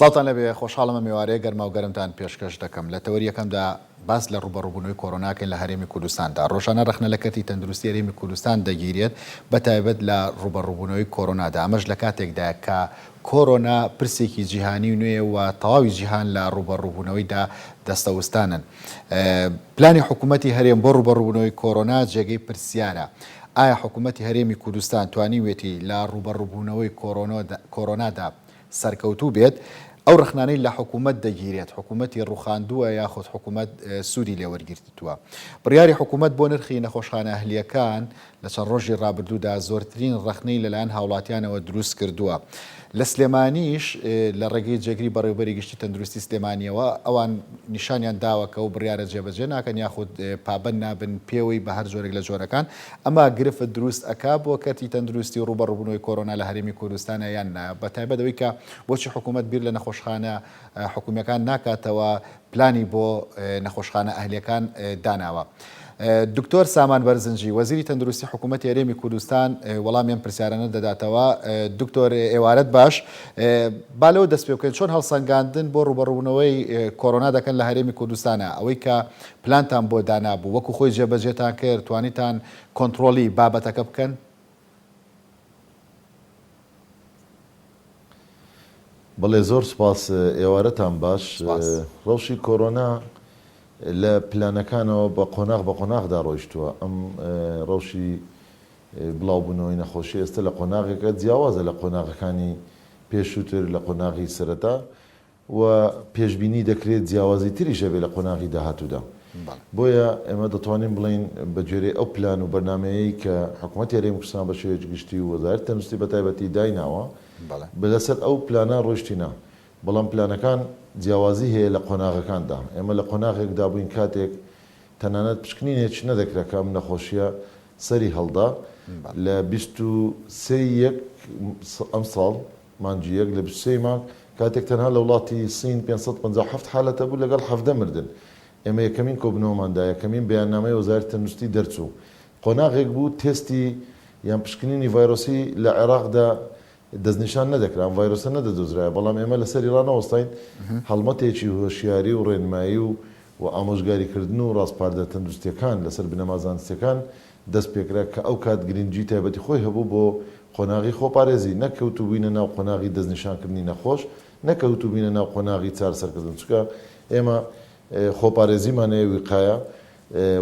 سڵاوتان لێبێ، خۆشحاڵم ئەم ئێوارەیە گەرماو گەرمتان پێشکەش دەکەم. لە تەوەری یەکەمدا باس لە ڕووبەڕووبوونەوەی کۆرۆنا کەین لە هەرێمی کوردستاندا. ڕۆژانە ڕەخنە لە کەرتی تەندروستی هەرێمی کوردستان دەگیرێت بە تایبەت لە ڕووبەڕووبوونەوەی کۆرۆنادا، ئەمەش لە کاتێکدایە کە کۆرۆنا پرسێکی جیهانی و نوێیە و تەواوی جیهان لە ڕووبەڕووبوونەوەیدا دەستەوستانن. پلانی حکوومەتی هەرێم بۆ ڕووبەڕووبوونەوەی کۆرۆنا جێگەی پرسیارە. ئایا حکوومەتی هەرێمی کوردستان توانیویەتی لە ڕووبەڕووبوونەوەی کۆرۆنادا سەرکەوتوو بێت؟ ئەو ڕەخنانەی لە حکوومەت دەگیرێت، حکوومەتی ڕووخاندووە یاخود حکوومەت سوودی لێ وەرگرتووە؟ بڕیاری حکوومەت بۆ نرخی نەخۆشخانە ئەهلییەکان لە چەند ڕۆژی ڕابردوودا زۆرترین ڕەخنەی لەلایەن هاوڵاتیانەوە دروست کردووە. لە سلێمانیش لە ڕێگەی جێگری بەڕێوەبەری گشتی تەندروستی سلێمانییەوە ئەوان نیشانیان داوە کە ئەو بڕیارە جێبەجێ ناکەن یاخود پابەند نابن پێوەی بە هەر جۆرێک لە جۆرەکان. ئەمە گرفت دروست ئەکا بۆ کەرتی تەندروستی و ڕووبەڕووبوونەوەی کۆرۆنا لە هەرێمی کوردستانا یان نا؟ بەتایبەت ئەوەی کە بۆچی حکوومەت بیر لە نەخۆشخانە حکوومییەکان ناکاتەوە پلانی بۆ نەخۆشخانە ئەهلییەکان داناوە. دکتۆر سامان بەرزنجی، وەزیری تەندروستی حکوومەتی هەرێمی کوردستان وەڵامی ئەم پرسیارانە دەداتەوە. دکتۆر ئێوارەت باش. با لەوە دەست پێ بکەین چۆن هەڵسەنگاندن بۆ ڕووبەڕووبوونەوەی کۆرۆنا دەکەن لە هەرێمی کوردستانا؟ ئەوەی کە پلانتان بۆ دانابوو وەکو خۆی جێبەجێتان کرد، توانیتان کۆنتڕۆڵی بابەتەکە بکەن؟ بەڵێ زۆر سوپاس ئێوارەتان باش. سوپاس. ڕەوشی کۆرۆنا لە پلانەکانەوە بە قۆناغ بە قۆناغدا ڕۆیشتووە. ئەم ڕەوشی بڵاوبوونەوەی نەخۆشی ئێستە لە قۆناغێکە جیاوازە لە قۆناغەکانی پێشووتر لە قۆناغی سەرەتا و پێشبینی دەکرێت جیاوازی تریش هەبێت لە قۆناغی داهاتوودا. بۆیە ئێمە دەتوانین بڵێین بە گوێرەی ئەو پلان و بەرنامەیەی کە حکومەتی هەرێمی کوردستان بە شێوەیەکی گشتی و وەزارەتی تەندروستی بە تایبەتی دایناوە، لەسەر ئەو پلانە ڕۆیشتینە. بەڵام پلانەکان جیاوازی هەیە لە قۆناغەکاندا. ئێمە لە قۆناغێکدا بووین کاتێک تەنانەت پشکنینێکیش نەدەکرا کە ئەم نەخۆشییە سەری هەڵدا. لە 23 ی یەک ئەمساڵ مانگی یەک لە 23 ی مانگ کاتێک تەنها لە وڵاتی سین 557 حالەت هەبوو لەگەڵ 17 مردن. ئێمە یەکەمین کۆبوونەوەمان دا، یەکەمین بەیاننامەی وەزارەتی تەندروستی دەرچوو. قۆناغێک بوو تێستی یان پشکنینی ڤایرۆسی لە عێراقدا دەستنیشان نەدەکرا، ئەم ڤایرۆسە نەدەدۆزرایەوە، بەڵام ئێمە لەسەری ڕانەوەستاین، هەڵمەتێکی هۆشیاری و ڕێنمایی و و ئامۆژگاریکردن و ڕاسپاردە تەندروستییەکان لەسەر بنەما زانستییەکان دەست پێکرا کە ئەو کات گرنگی تایبەتی خۆی هەبوو بۆ قۆناغی خۆپارێزی، نەک کەوتووبووینە ناو قۆناغی دەستنیشانکردنی نەخۆش، نەک کەوتووبووینە ناو قۆناغی چارەسەرکردن، چونکە ئێمە خۆپارێزیمان هەیە، ویقایە،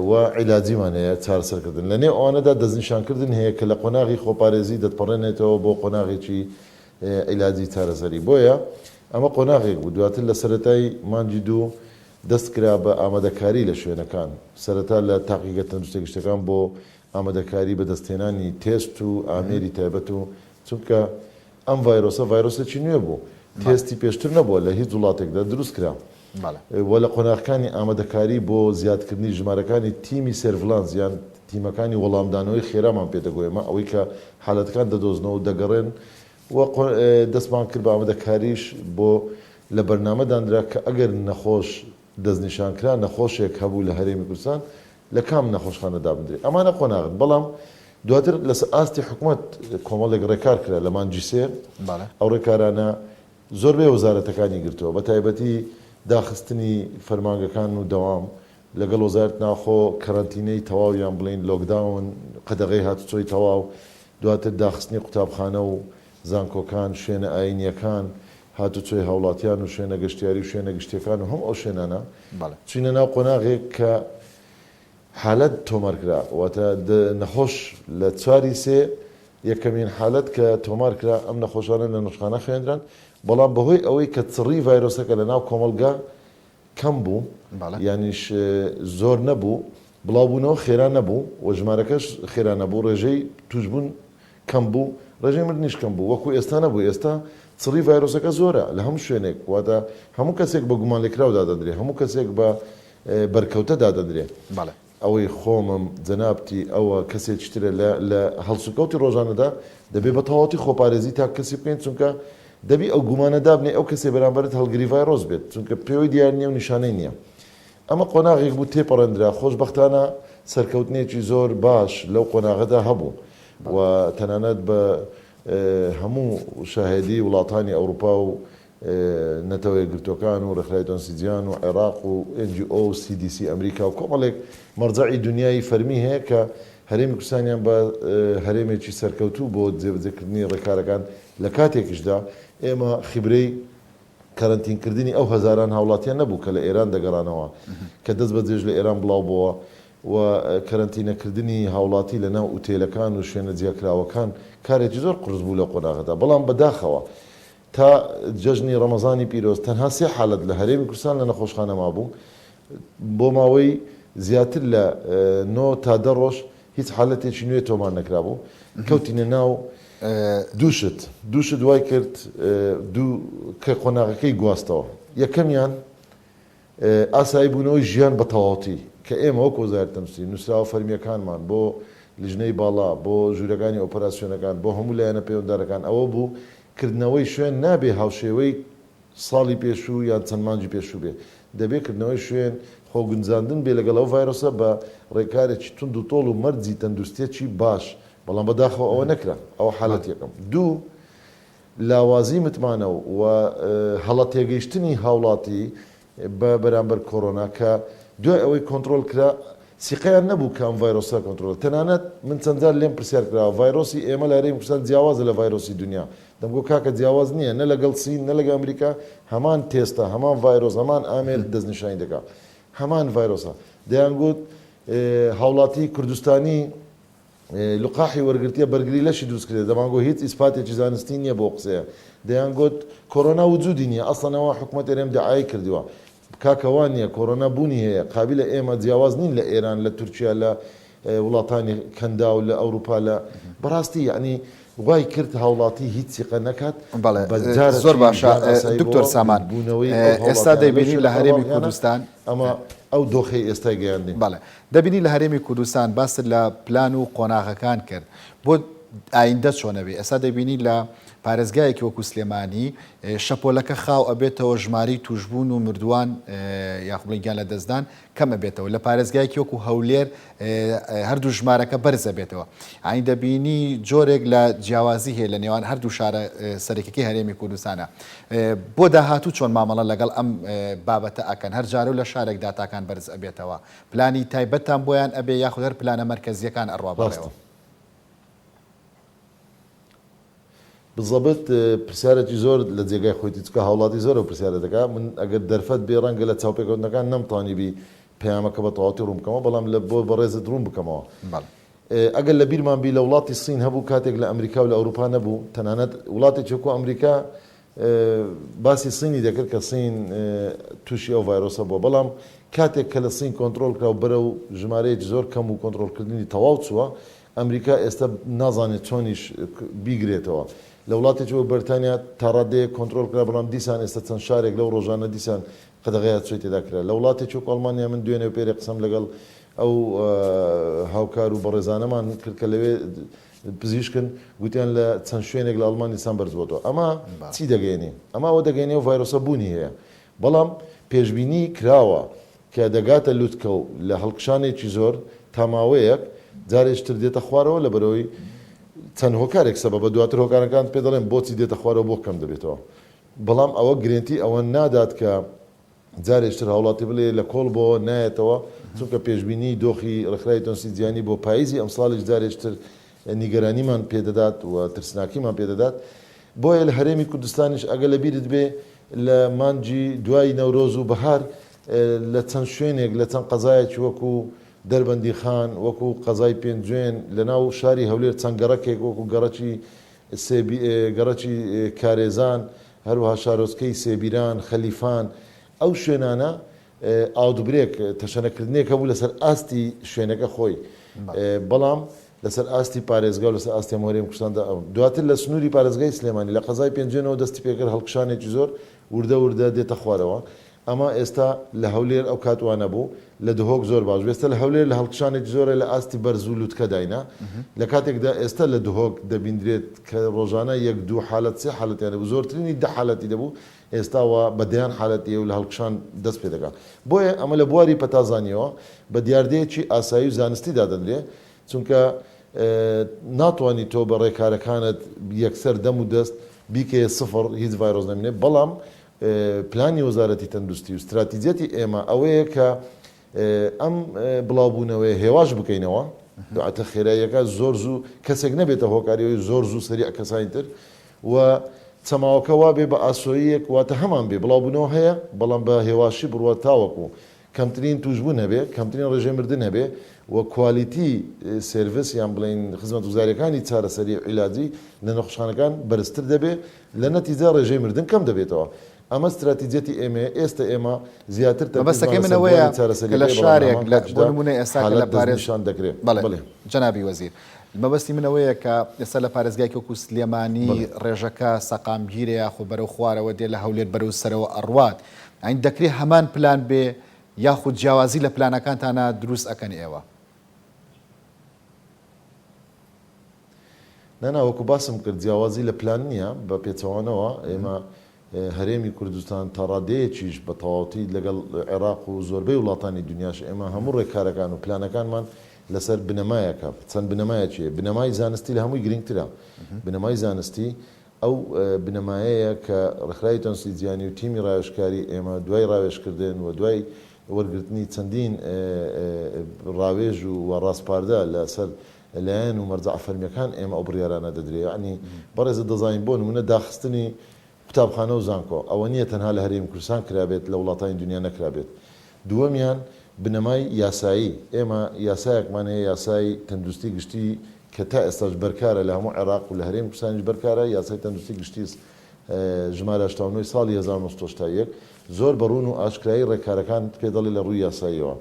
و عیلاجیمان هەیە، چارەسەرکردن. لە نێو ئەوانەدا دەستنیشانکردن هەیە کە لە قۆناغی خۆپارێزی دەتپەڕێنێتەوە بۆ قۆناغێکی عیلاجی چارەسەری. بۆیە ئەمە قۆناغێک بوو. دواتر لە سەرەتای مانگی دوو دەست کرا بە ئامادەکاری لە شوێنەکان. سەرەتا لە تاقیگە تەندروستیە گشتیەکان بۆ ئامادەکاری بەدەستهێنانی تێست و ئامێری تایبەت و چونکە ئەم ڤایرۆسە ڤایرۆسێکی نوێ بوو، تێستی پێشتر نەبووە لە هیچ وڵاتێکدا دروست کرا و لە قۆناغەکانی ئامادەکاری بۆ زیادکردنی ژمارەکانی تیمی surveillance یان تیمەکانی وەڵامدانەوەی خێرامان پێ دەگۆ ئێمە ئەوەی کە حالەتەکان دەدۆزنەوە و دەگەڕێن و دەستمان کرد بە ئامادەکاریش بۆ لە بەرنامە دانرا کە ئەگەر نەخۆش دەستنیشانکرا نەخۆشێک هەبوو لە هەرێمی کوردستان لە کام نەخۆشخانە دابندرێ ئەمانە قۆناغن بەڵام دواتر لەسەر ئاستی حکومەت کۆمەڵێک ڕێکار کرا لە مانگی سێ ئەو ڕێکارانە زۆربەی وەزارەتەکانی گرتەوە بە تایبەتی داخستنی فەرمانگەکان و دەوام لەگەڵ وەزارەت ناوخۆ کەرەنتینەی تەواو یان بڵێین lockdown قەدەغەی هاتوچۆی تەواو دواتر داخستنی قوتابخانە و زانکۆکان شوێنە ئاینیەکان هاتوچۆی هاوڵاتیان و شوێنە گەشتیاری و شوێنە گشتیەکان و هەموو ئەو شوێنانە چوینە ناو قۆناغێک کە حالەت تۆمار کرا واتە نەخۆش لە چواری سێ یەکەمین حالەت کە تۆمار کرا ئەم نەخۆشانە لە نەخۆشخانە خەوێندران بەڵام بەهۆی ئەوەی کە چڕی ڤایرۆسەکە لە ناو کۆمەڵگا کەم بوو یانیش زۆر نەبوو بڵاوبوونەوە خێرا نەبوو و ژمارەکەش خێرا نەبوو ڕێژەی تووشبوون کەم بوو، ڕێژەی مردنیش کەم بوو، وەکو ئێستا نەبوو، ئێستا چڕی ڤایرۆسەکە زۆرە لە هەموو شوێنێک، واتە هەموو کەسێک بە گومانلێکراو دادەندرێ، هەموو کەسێک بە بەرکەوتە دادەندرێ، ئەوەی خۆمم، جەنابتی، ئەوە کەسێکی ترە، لە لە هەڵسوکەوتی ڕۆژانەدا دەبێ بە تەواوەتی خۆپارێزی تاک کەسی بکەین، چونکە دەبی ئەو گومانە دابنێی ئەو کەسەی بەرامبەرت هەڵگری ڤایرۆس بێت، چونکە پێوەی دیار نییە و نیشانەی نییە. ئەمە قۆناغێک بوو تێپەڕێندرا، خۆشبەختانە سەرکەوتنێکی زۆر باش لەو قۆناغەدا هەبوو و تەنانەت بە هەموو شاهێدی وڵاتانی ئەوروپا و نەتەوە یەکگرتووەکان و ڕێکخراوی تەندروستی جیهان و عێراق و NGO و CDC ئەمریکا و کۆمەڵێک مەرجەعی دونیایی فەرمی هەیە کە هەرێمی کوردستانیان بە هەرێمێکی سەرکەوتوو بۆ جێبەجێکردنی ڕێکارەکان لە کاتێکیشدا ئێمە خیبرەی کەرەنتینکردنی ئەو هەزاران هاوڵاتیە نەبوو کە لە ئێران دەگەڕانەوە کە دەست بەجێش لە ئێران بڵاو بۆوە و کەرەنتینەکردنی هاوڵاتی لە ناو ئوتێلەکان و شوێنە جیاکراوەکان کارێکی زۆر قورس بوو لەو قۆناغەدا بەڵام بەداخەوە تا جەژنی ڕەمەزانی پیرۆز تەنها سێ حالەت لە هەرێمی کوردستان لە نەخۆشخانە مابوو، بۆ ماوەی زیاتر لە نۆ تا دە ڕۆژ هیچ حالەتێکی نوێ تۆمار نەکرابوو، کەوتینە ناو دوو شت، دوو شت وای کرد دوو کە قۆناغەکەی گواستەوە، یەکەمیان ئاسایی بوونەوەی ژیان بە تەواوەتی، کە ئێمە وەک وەزارەتی تەندروستی نووسراوە فەرمییەکانمان بۆ لیژنەی باڵا، بۆ ژوورەکانی ئۆپەراسیۆنەکان، بۆ هەموو لایەنە پەیوەنددارەکان ئەوە بوو کردنەوەی شوێن نابێ هاوشێوەی ساڵی پێشوو یان چەند مانگی پێشوو بێ، دەبێ کردنەوەی شوێن خۆگونجاندن بێ لەگەڵ ئەو ڤایرۆسە بە ڕێکارێکی توند و تۆڵ و مەرجی تەندروستییەکی باش، بەڵام بەداخەوە ئەوە نەکرا، ئەوە حالەتی یەکەم. دوو، لاوازی متمانە و هەڵە تێگەیشتنی هاوڵاتی بە بەرامبەر کۆرۆنا کە دوای ئەوەی کۆنتڕۆڵ کرا سیقەیان نەبوو کە ئەم ڤایرۆسە کۆنتڕۆڵ تەنانەت من چەند جار لێم پرسیار کراوە ڤایرۆسی ئێمە لە هەرێمی کوردستان جیاوازە لە ڤایرۆسی دنیا دەمگۆ کاکە جیاواز نییە نە لەگەڵ سین نە لەگە ئەمریکا هەمان تێستە هەمان ڤایرۆس هەمان ئامێر دەستنیشانی دەکا هەمان ڤایرۆسە دەیانگوت هاوڵاتی کوردستانی لقاحی وەرگرتیە بەرگری لەشی دروست کردیە دەمانگۆ هیچ ئیسپاتێکی زانستی نیە بۆ قسەیە دەیان گۆت کۆرۆنا وجودی نیە ئەسڵەن ئەوە حکومەت هەرێم دەعایەی کردوە کاکە وا نیە کۆرۆنا بونی هەیە قابیلە ئێمە جیاواز نین لە ئێران لە تورکیا لە وڵاتانی کەنداو لە ئەوروپا لە بەڕاستی یەعنی وای کرد هاوڵاتی هیچ سیقە نەکات بەڵێ بە جارەکی زۆر باشە ژیان ئاسایی دکتۆر بۆوە سامان بونەوەی ئەو ئێستا هاوڵاتیانە لەو دەیبینین شوێنە لە هەرێمی قەرەباڵغیانە کوردستان ئەمە ئەو دۆخەی ئێستای گەیاندین. بەڵێ دەبینی لە هەرێمی کوردستان باست لە پلان و قۆناغەکان کرد بۆ ئایندە چۆنەبێ ئێستا دەبینی لە پارێزگایەکی وەکو سلێمانی شەپۆلەکە خاو ئەبێتەوە ژمارەی توشبوون و مردووان یاخ بڵێن گیان لە دەستدان کەم ئەبێتەوە لە پارێزگایەکی وەکو هەولێر هەردوو ژمارەکە بەرز ئەبێتەوە یانی دەبینی جۆرێک لە جیاوازی هەیە لە نێوان هەردوو شارە سەرەکیەکەی هەرێمی کوردستانە بۆ داهاتوو چۆن مامەڵە لەگەڵ ئەم بابەتە ئەکەن هەر جارەو لە شارێک داتاکان بەرز ئەبێتەوە پلانی تایبەتتان بۆیان ئەبێ یاخود هەر پلانە مەرکەزیەکان ئەڕوا ڕاستە بەڕێوە؟ بزەبت پرسیارێکی زۆر لە جێگای خۆیتی چونکە هاوڵاتی زۆر ئەو پرسیارە دەکا من ئەگەر دەرفەت بێ ڕەنگە لە چاوپێکەوتنەکان نەمتوانیبی پەیامەکە بە تەواوەتی ڕوون بکەمەوە بەڵام لە بۆ بەڕێزت ڕوون بکەمەوە بەڵێ. ئەگەر لە بیرمان بی لە وڵاتی سین هەبوو کاتێک لە ئەمریکا و لە ئەوروپا نەبوو تەنانەت وڵاتێکی وەکو ئەمریکا باسی سینی دەکرد کە سین تووشی ئەو ڤایرۆسە بووە بەڵام کاتێک کە لە سین کۆنترۆڵ کرا و بەرەو ژمارەیەکی زۆر کەم و کۆنترۆڵکردنی تەواو چووە ئەمریکا ئێستا نازانێت چۆنیش بیگرێتەوە. لە وڵاتێکی وەک بەریتانیا تاڕادەیەک کۆنترۆڵ کرا، بەڵام دیسان ئێستا چەند شارێک لەو ڕۆژانە دیسان قەدەغەی هاتوچۆی تێدا کرا. لە وڵاتێکی وەک ئەڵمانیا من دوێنێ و پێرێ قسەم لەگەڵ ئەو هاوکار و بەڕێزانەمان کرد کە لەوێ پزیشکن، گوتیان لە چەند شوێنێک لە ئەڵمانیا دیسان بەرز بۆتەوە. ئەمە چی دەگەیەنێ؟ ئەمە ئەوە دەگەیەنێ ئەو ڤایرۆسە بوونی هەیە، بەڵام پێشبینی کراوە کە دەگاتە لوتکە و لە هەڵکشانێکی زۆر تا ماوەیەک جارێکی تر دێتە خوارەوە لەبەرئەوەی چەند هۆکارێک سەبەبە دواتر هۆکارەکانت پێ دەڵێم بۆچی دێتە خوارەوە بۆ کەم دەبێتەوە بەڵام ئەوە گرێنتی ئەوە نادات کە جارێکی تر هاوڵاتی بڵێ لە کۆڵ بۆ نایەتەوە چونکە پێشبینی دۆخی ڕێکخراوی تەندروستی جیهانی بۆ پاییزی ئەمساڵیش جارێکی تر نیگەرانیمان پێ دەدات و ترسناکیمان پێ دەدات بۆیە لە هەرێمی کوردستانیش ئەگەر لە بیرت بێ لە مانگی دوای نەورۆز و بەهار لە چەند شوێنێک لە چەند قەزایەکی وەکو دەربەندیخان وەکو قەزای پێنجوێن لە ناو شاری هەولێر چەند گەڕەکێک وەکو گەڕەکی گەڕەکی کارێزان هەروەها شارۆچکەی سێبیران خەلیفان ئەو شوێنانە outbreak، تەشەنەکردنێک هەبوو لەسەر ئاستی شوێنەکە خۆی، بەڵام لەسەر ئاستی پارێزگا و لەسەر ئاستی هەموو هەرێمی کوردستاندا ئەو دواتر لە سنووری پارێزگای سلێمانی لە قەزای پێنجوێنەوە دەستی پێکرد هەڵکشانێکی زۆر وردە وردە دێتە خوارەوە ئەمە ئێستا لە هەولێر ئەو کات وا نەبوو لە دهۆک زۆر باش بوو ئێستا لە هەولێر لە هەڵکشانێکی زۆرە لە ئاستی بەرز و لوتکەداینە لە کاتێکدا ئێستا لە دهۆک دەبیندرێت کە ڕۆژانە یەک دوو حالەت سێ حالەتیان دەبوو زۆرترینی دە حالەتی دەبوو ئێستا وا بە دەیان حالەتی و لە هەڵکشان دەست پێ دەکا. بۆیە ئەمە لە بواری پەتازانییەوە بە دیاردەیەکی ئاسایی و زانستی دادەنرێ، چونکە ناتوانی تۆ بە ڕێکارەکانت یەکسەر دەم و دەست بیکەیە سفر هیچ ڤایرۆس نەمینێ بەڵام پلانی وەزارەتی تەندروستی و ستراتیجیەتی ئێمە ئەوەیە کە ئەم بڵاوبوونەوەیە هێواش بکەینەوە دواتە خێراییەکە زۆر زوو کەسێک نەبێتە هۆکاری ئەوەی زۆر زوو سەریع کەسانی تر و چەماوەکە وابێ بە ئاسۆییەک واتە هەمان بێ بڵاوبوونەوە هەیە بەڵام بە هێواشی بڕوات تاوەکو کەمترین تووشبوون هەبێ، کەمترین ڕێژەی مردن هەبێ و quality service یان بڵێین خزمەتگوزارییەکانی چارەسەری و عیلاجی لە نەخۆشخانەکان بەرزتر دەبێ، لە نەتیجە ڕێژەی مردن کەم دەبێتەوە. ئەمە ستراتیجیەتی ئێمەیە، ئێستە ئێمە زیاتر تەرکیزمان مەبەستەکەی من لەسەر ئەوەیە بواری کە لە چارەسەرییەکەیە بەڵام لە شارێک هەمان لە بۆ کاتیشدا نموونە ئێستا کە لە حالەت پارێز دەستنیشان دەکرێ. بەڵێ بەڵێ. جەنابی وەزیر مەبەستی من ئەوەیە کە ئێستا لە پارێزگایەکی وەکوو سلێمانی بەڵێ. ڕێژەکە سەقامگیرە یاخۆ بەرەو خوارەوە دێ لە هەولێر بەرەو سەرەوە ئەڕوات یانی دەکرێ هەمان پلان بێ یاخود جیاوازی لە پلانەکانتانا دروست ئەکەن ئێوە؟ نا نا وەکو باسم کرد جیاوازی لە پلان نییە، بە پێچەوانەوە ئێمە هەرێمی کوردستان تا ڕادەیەکیش بە تەواوەتی لەگەڵ عێراق و زۆربەی وڵاتانی دنیاش ئێمە هەموو ڕێکارەکان و پلانەکانمان لەسەر بنەمایەکە، چەند بنەمایەکی هەیە، بنەمای زانستی لە هەمووی گرنگترە، بنەمای زانستی ئەو بنەمایەیە کە ڕێکخراوی تەندروستی جیهانی و تیمی ڕاوێژکاری ئێمە دوای ڕاوێژکردن و دوای وەرگرتنی چەندین ڕاوێژ و ڕاسپاردە لەسەر لایەن و مەرجەعە فەرمیەکان ئێمە ئەو بڕیارانە دەدرێ یەعنی بەڕێزت دەزانین بۆ نمونە داخستنی قوتابخانە و زانکۆ ئەوە نیە تەنها لە هەرێمی کوردستان کرابێت لە وڵاتانی دنیا نەکرابێت دووەمیان بنەمای یاسایی ئێمە یاسایەکمان هەیە یاسای تەندروستی گشتی کە تا ئێستاش بەرکارە لە هەموو عێراق و لە هەرێمی کوردستانیش بەرکارە یاسای تەندروستی گشتی ژمارە 89 ساڵی 1981 زۆر بە ڕوون و ئاشکرایی ڕێکارەکانت پێ دەڵێ لە ڕووی یاساییەوە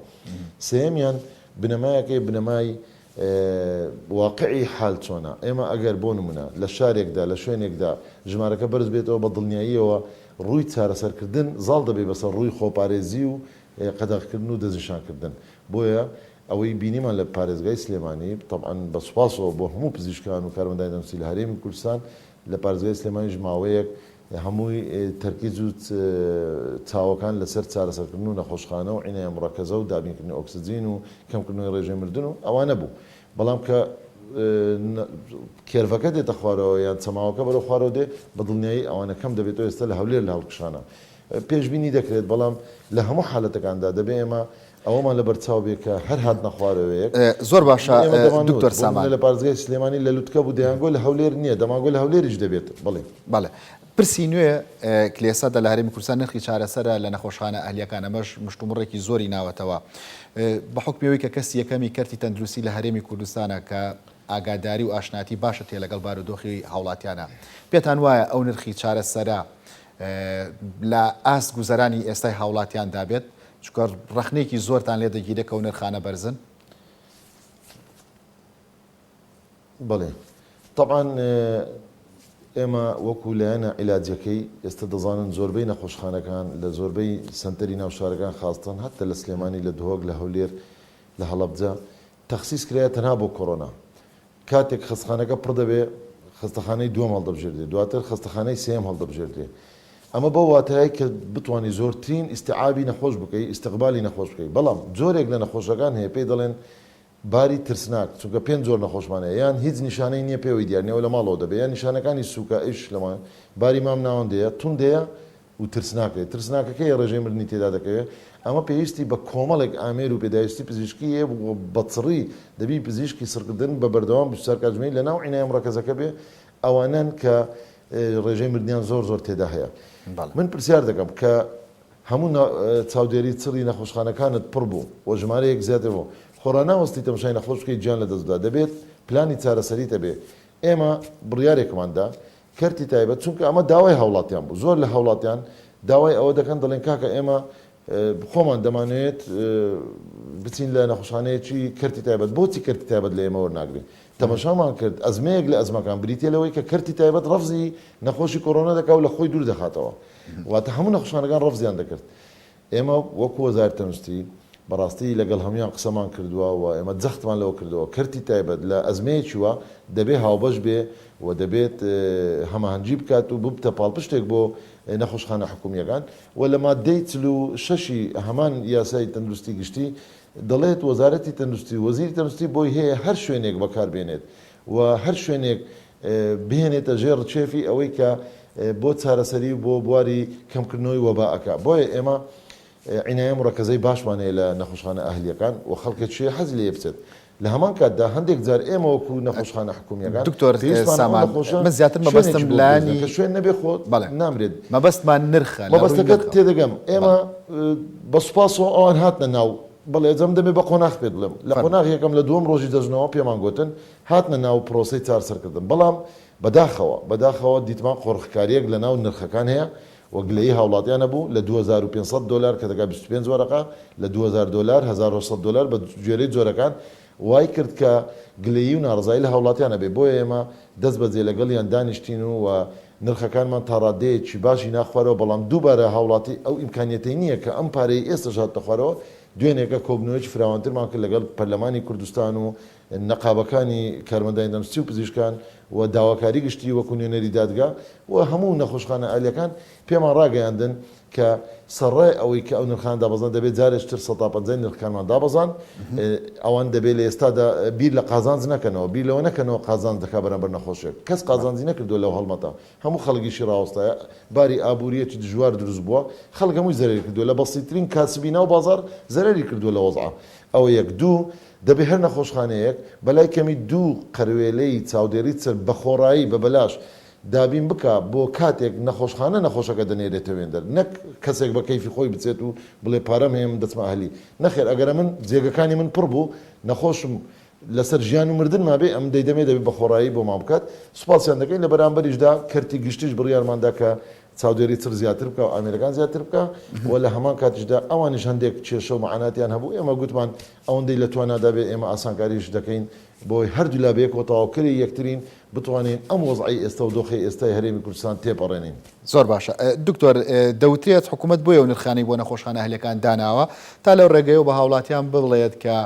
سێیەمیان بنەمایەکەی بنەمای واقعی حال چۆنە؟ ئێمە ئەگەر بۆ نمونە لە شارێکدا، لە شوێنێکدا ژمارەکە بەرز بێتەوە بە دڵنیاییەوە ڕووی چارەسەرکردن زاڵ دەبێ بەسەر ڕووی خۆپارێزی و قەدەغکردن و دەستنیشانکردن. بۆیە ئەوەی بینیمان لە پارێزگای سلێمانی، تەبعەن بە سوپاسەوە بۆ هەموو پزیشکان و کارمەندانی تەندروستی لە هەرێمی کوردستان، لە پارێزگای سلێمانیش ماوەیەک هەمووی تەرکیز و چاوەکان لەسەر چارەسەرکردن و نەخۆشخانە و عینایە موڕەکەزە و دابینکردنی ئۆکسجین و کەمکردنەوەی ڕێژەی مردن و ئەوانە بوو. بەڵام کە curve ەکە دێتە خوارەوە یان چەماوەکە بەرەو خوارەوە دێ، بە دڵنیایی ئەوانە کەم دەبێتەوە، ئێستا لە هەولێر لە هەڵکشانە پێشبینی دەکرێت، بەڵام لە هەموو حالەتەکاندا دەبێ ئێمە ئەوەمان لەبەرچاو بێ کە هەر هاتنە خوارەوەیەک زۆر باشە ئێمە دەمانوت دکتۆر بۆ نمونە سامان. لە پارێزگای سلێمانی لە لوتکە بوو دەیانگۆ لە هەولێر نییە دەمانگۆ لە هەولێریش دەبێت بەڵێ. بەڵێ. پرسی نوێ کلێسەدا لە هەرێمی کوردستان نرخی چارەسەرە لە نەخۆشخانە ئەهلییەکان ئەمەش مشتومڕێکی زۆری ناوەتەوە بە حوکمی ئەوەی کە کەسی یەکەمی کەرتی تەندروستی لە هەرێمی کوردستانە کە ئاگاداری و ئاشناتی باشت هەیە لەگەڵ بارودۆخی هاوڵاتیانە پێتان وایە ئەو نرخی چارەسەرە لە ئاست گوزەرانی ئێستای هاوڵاتیاندا بێت؟ چونکە ڕەخنەیەکی زۆرتان لێ دەگیرێت کە ئەو نرخانە بەرزن. بەڵێ تەبعەن ئێمە وەکو لایەنە عیلاجیەکەی ئێستا دەزانن زۆربەی نەخۆشخانەکان لە زۆربەی سەنتەری ناو شارەکان خاستەن هەتا لە سلێمانی لە دهۆک لە هەولێر لە هەڵەبجە تەخسیس کرایە تەنها بۆ کۆرۆنا کاتێک خەستخانەکە پڕ دەبێ خەستەخانەی دووەم هەڵدەبژێردرێ دواتر خەستەخانەی سێیەم هەڵدەبژێردرێ ئەمە بەو واتایەی کە بتوانی زۆرترین ئیستیعابی نەخۆش بکەی ئیستقبالی نەخۆش بکەی بەڵام جۆرێک لە نەخۆشەکان هەیە پێی دەڵێن باری ترسناک چونکە پێنج جۆر نەخۆشمان هەیە یان هیچ نیشانەی نییە پێوەی دیار نییە و لە ماڵەوە دەبێ یان نیشانەکانی سووکە ئیش لەمان باری مام ناوەندەیە توندەیە و ترسناکەیە، ترسناکەکەیە ڕێژەی مردنی تێدا دەکەوێت، ئەمە پێویستی بە کۆمەڵێک ئامێر و پێداویستی پزیشکی هەیە و بە چڕی دەبی پزیشکی سڕکردن بە بەردەوام 24 کاتژمێری لە ناو عینایە مڕەکەزەکە بێ، ئەوانەن کە ڕێژەی مردنیان زۆر زۆر تێدا هەیە. من پرسیار دەکەم کە هەموو چاودێری چڕی نەخۆشخانەکانت پڕ بوو و ژمارەیەک زیاتر بوو، خۆ ڕاناوەستی تەماشای نەخۆش بکەیت گیان لەدەست بدات، دەبێت پلانی چارەسەریت هەبێ، ئێمە بڕیارێکمان دا کەرتی تایبەت، چونکە ئەمە داوای هاوڵاتیان بوو، زۆر لە هاوڵاتیان داوای ئەوە دەکەن دەڵێن کاکە ئێمە خۆمان دەمانەوێت بچین لە نەخۆشخانەیەکی کەرتی تایبەت، بۆچی کەرتی تایبەت لە ئێمە وەرناگرێ؟ تەمەشامان کرد ئەزمەیەک لە ئەزمەکان بریتیە لەوەی کە کەرتی تایبەت ڕەفزی نەخۆشی کۆرۆنا دەکا و لە خۆی دوور دەخاتەوە، واتە هەموو نەخۆشخانەکان ڕەفزیان دەکرد. ئێمە وەکو وەزارەتی تەندروستی بەڕاستی لەگەڵ هەموویان قسەمان کردووە و ئێمە جەختمان لەوە کردەوە کەرتی تایبەت لە ئەزمەیەکی وا دەبێ هاوبەش بێ و دەبێت هەماهەنگی بکات و ببتە پاڵپشتێک بۆ نەخۆشخانە حکومییەکان و لە ماددەی 46 ی هەمان یاسای تەندروستی گشتی دەڵێت وەزارەتی تەندروستی و وەزیری تەندروستی بۆی هەیە هەر شوێنێک بەکاربێنێت و هەر شوێنێک بهێنێتە ژێر ڕکێفی ئەوەی کە بۆ چارەسەری و بۆ بواری کەمکردنەوەی وەبائەکە بۆیە ئێمە عینایە مورەکەزەی باشمان هەیە لە نەخۆشخانە ئەهلیەکان و خەڵکێکیش هەیە حەزی لێیە بچێت لە هەمان کاتدا هەندێک جار ئێمە وەکو نەخۆشخانە حکومییەکان دکتۆر پێویستمانە ئەو سامان نەخۆشە من زیاتر شوێنێکی مەبەستم بۆ بدۆزینەوە لایەنی کە شوێن نەبێ خۆ بەڵێ نامرێت. مەبەستمان نرخە لە ڕووی مەبەستەکەت نرخەوە تێدەگەم بەڵێ. ئێمە بە سوپاسەوە ئەوان هاتنە ناو بەڵێ جا من دەمێ بە قۆناخ پێت بڵێم لە فەرموو. قۆناغی یەکەم لە دووەم ڕۆژی جەژنەوە پێمان گۆتن هاتنە ناو پرۆسەی چارسەرکردن بەڵام بەداخەوە بەداخەوە دیتمان قۆرخکارییەک لە ناو نرخەکان هەیە و گلەیی هاوڵاتیان هەبوو لە 2500 دۆلار کە دەگا 25 وەرەقە لە 2000 دۆلار 1800 دۆلار بە گوێرەی جۆرەکان وای کرد کە گلەیی و ناڕەزایی لە هاوڵاتیان هەبێ بۆیە ئێمە دەست بەجێ لەگەڵیان دانیشتین و و نرخەکانمان تا ڕادەیەکی باشی ناخوارەوە بەڵام دووبارە هاوڵاتی ئەو ئیمکانیەتەی نییە کە ئەم پارەی ئێستەش هاتتە خوارەوە دوێنێکە کۆبوونەوەیەکی فراوانترمان کرد لەگەڵ پەرلەمانی کوردستان و نەقابەکانی کارمەندانی تەندروستی و پزیشکان و داواکاری گشتی وەکو نوێنەری دادگا و هەموو نەخۆشخانە ئەهلیەکان پێمان ڕاگەیاندن کە سەرڕای ئەوەی کە ئەو نرخانە دابەزان دەبێت جارێکی تر سەتا پەنجای نرخەکانمان دابەزان ئەوان دەبێت لە ئێستادا بیر لە قازانج نەکەنەوە بیر لەوە نەکەنەوە قازانج دەکا بەرامبەر نەخۆشێک کەس قازانجی نەکردووە لەو هەڵمەتە هەموو خەڵک ئیشی ڕاوەستایە باری ئابووریەکی دژوار دروست بووە خەڵک هەمووی زەرەری کردووە لە بەسیترین کاسبی ناو بازاڕ زەرەری کردووە لە وەزعە ئەوە یەک دوو دەبێ هەر نەخۆشخانەیەک بەلای کەمی دوو قەروێلەی چاودێری چر بە خۆڕایی بە بەلاش دابین بکا بۆ کاتێک نەخۆشخانە نەخۆشەکە دەنێرێتە وێندەر نەک کەسێک بە کەیفی خۆی بچێت و بڵێ پارەم هەیە من دەچمە ئەهلی نەخێر ئەگەر ئەمن جێگەکانی من پڕ بوو نەخۆشم لەسەر ژیان و مردن مابێ ئەمن دەیدەمێ دەبێ بە خۆڕایی بۆمان بکات سوپاسیان دەکەین لە بەرامبەریشدا کەرتی گشتیش بڕیارمان دا کە چاودێری چڕ زیاتر بکا و ئامێرەکان زیاتر بکا و لە هەمان کاتیشدا ئەوانیش هەندێک کێشە و مەعاناتیان هەبوو ئێمە گوتمان ئەوەندەی لە توانادا بێ ئێمە ئاسانکاریش دەکەین بۆی هەردوولا بەیەکەوە تەواوکەری یەکترین بتوانین ئەم وەزعەی ئێستا و دۆخەی ئێستای هەرێمی کوردستان تێپەڕێنین. زۆر باشە دکتۆر، دەوترێت حکومەت بۆیە ئەو نرخانەی بۆ نەخۆشخانە ئەهلیەکان داناوە تا لەو ڕێگەیەوە بە هاوڵاتیان بڵێت کە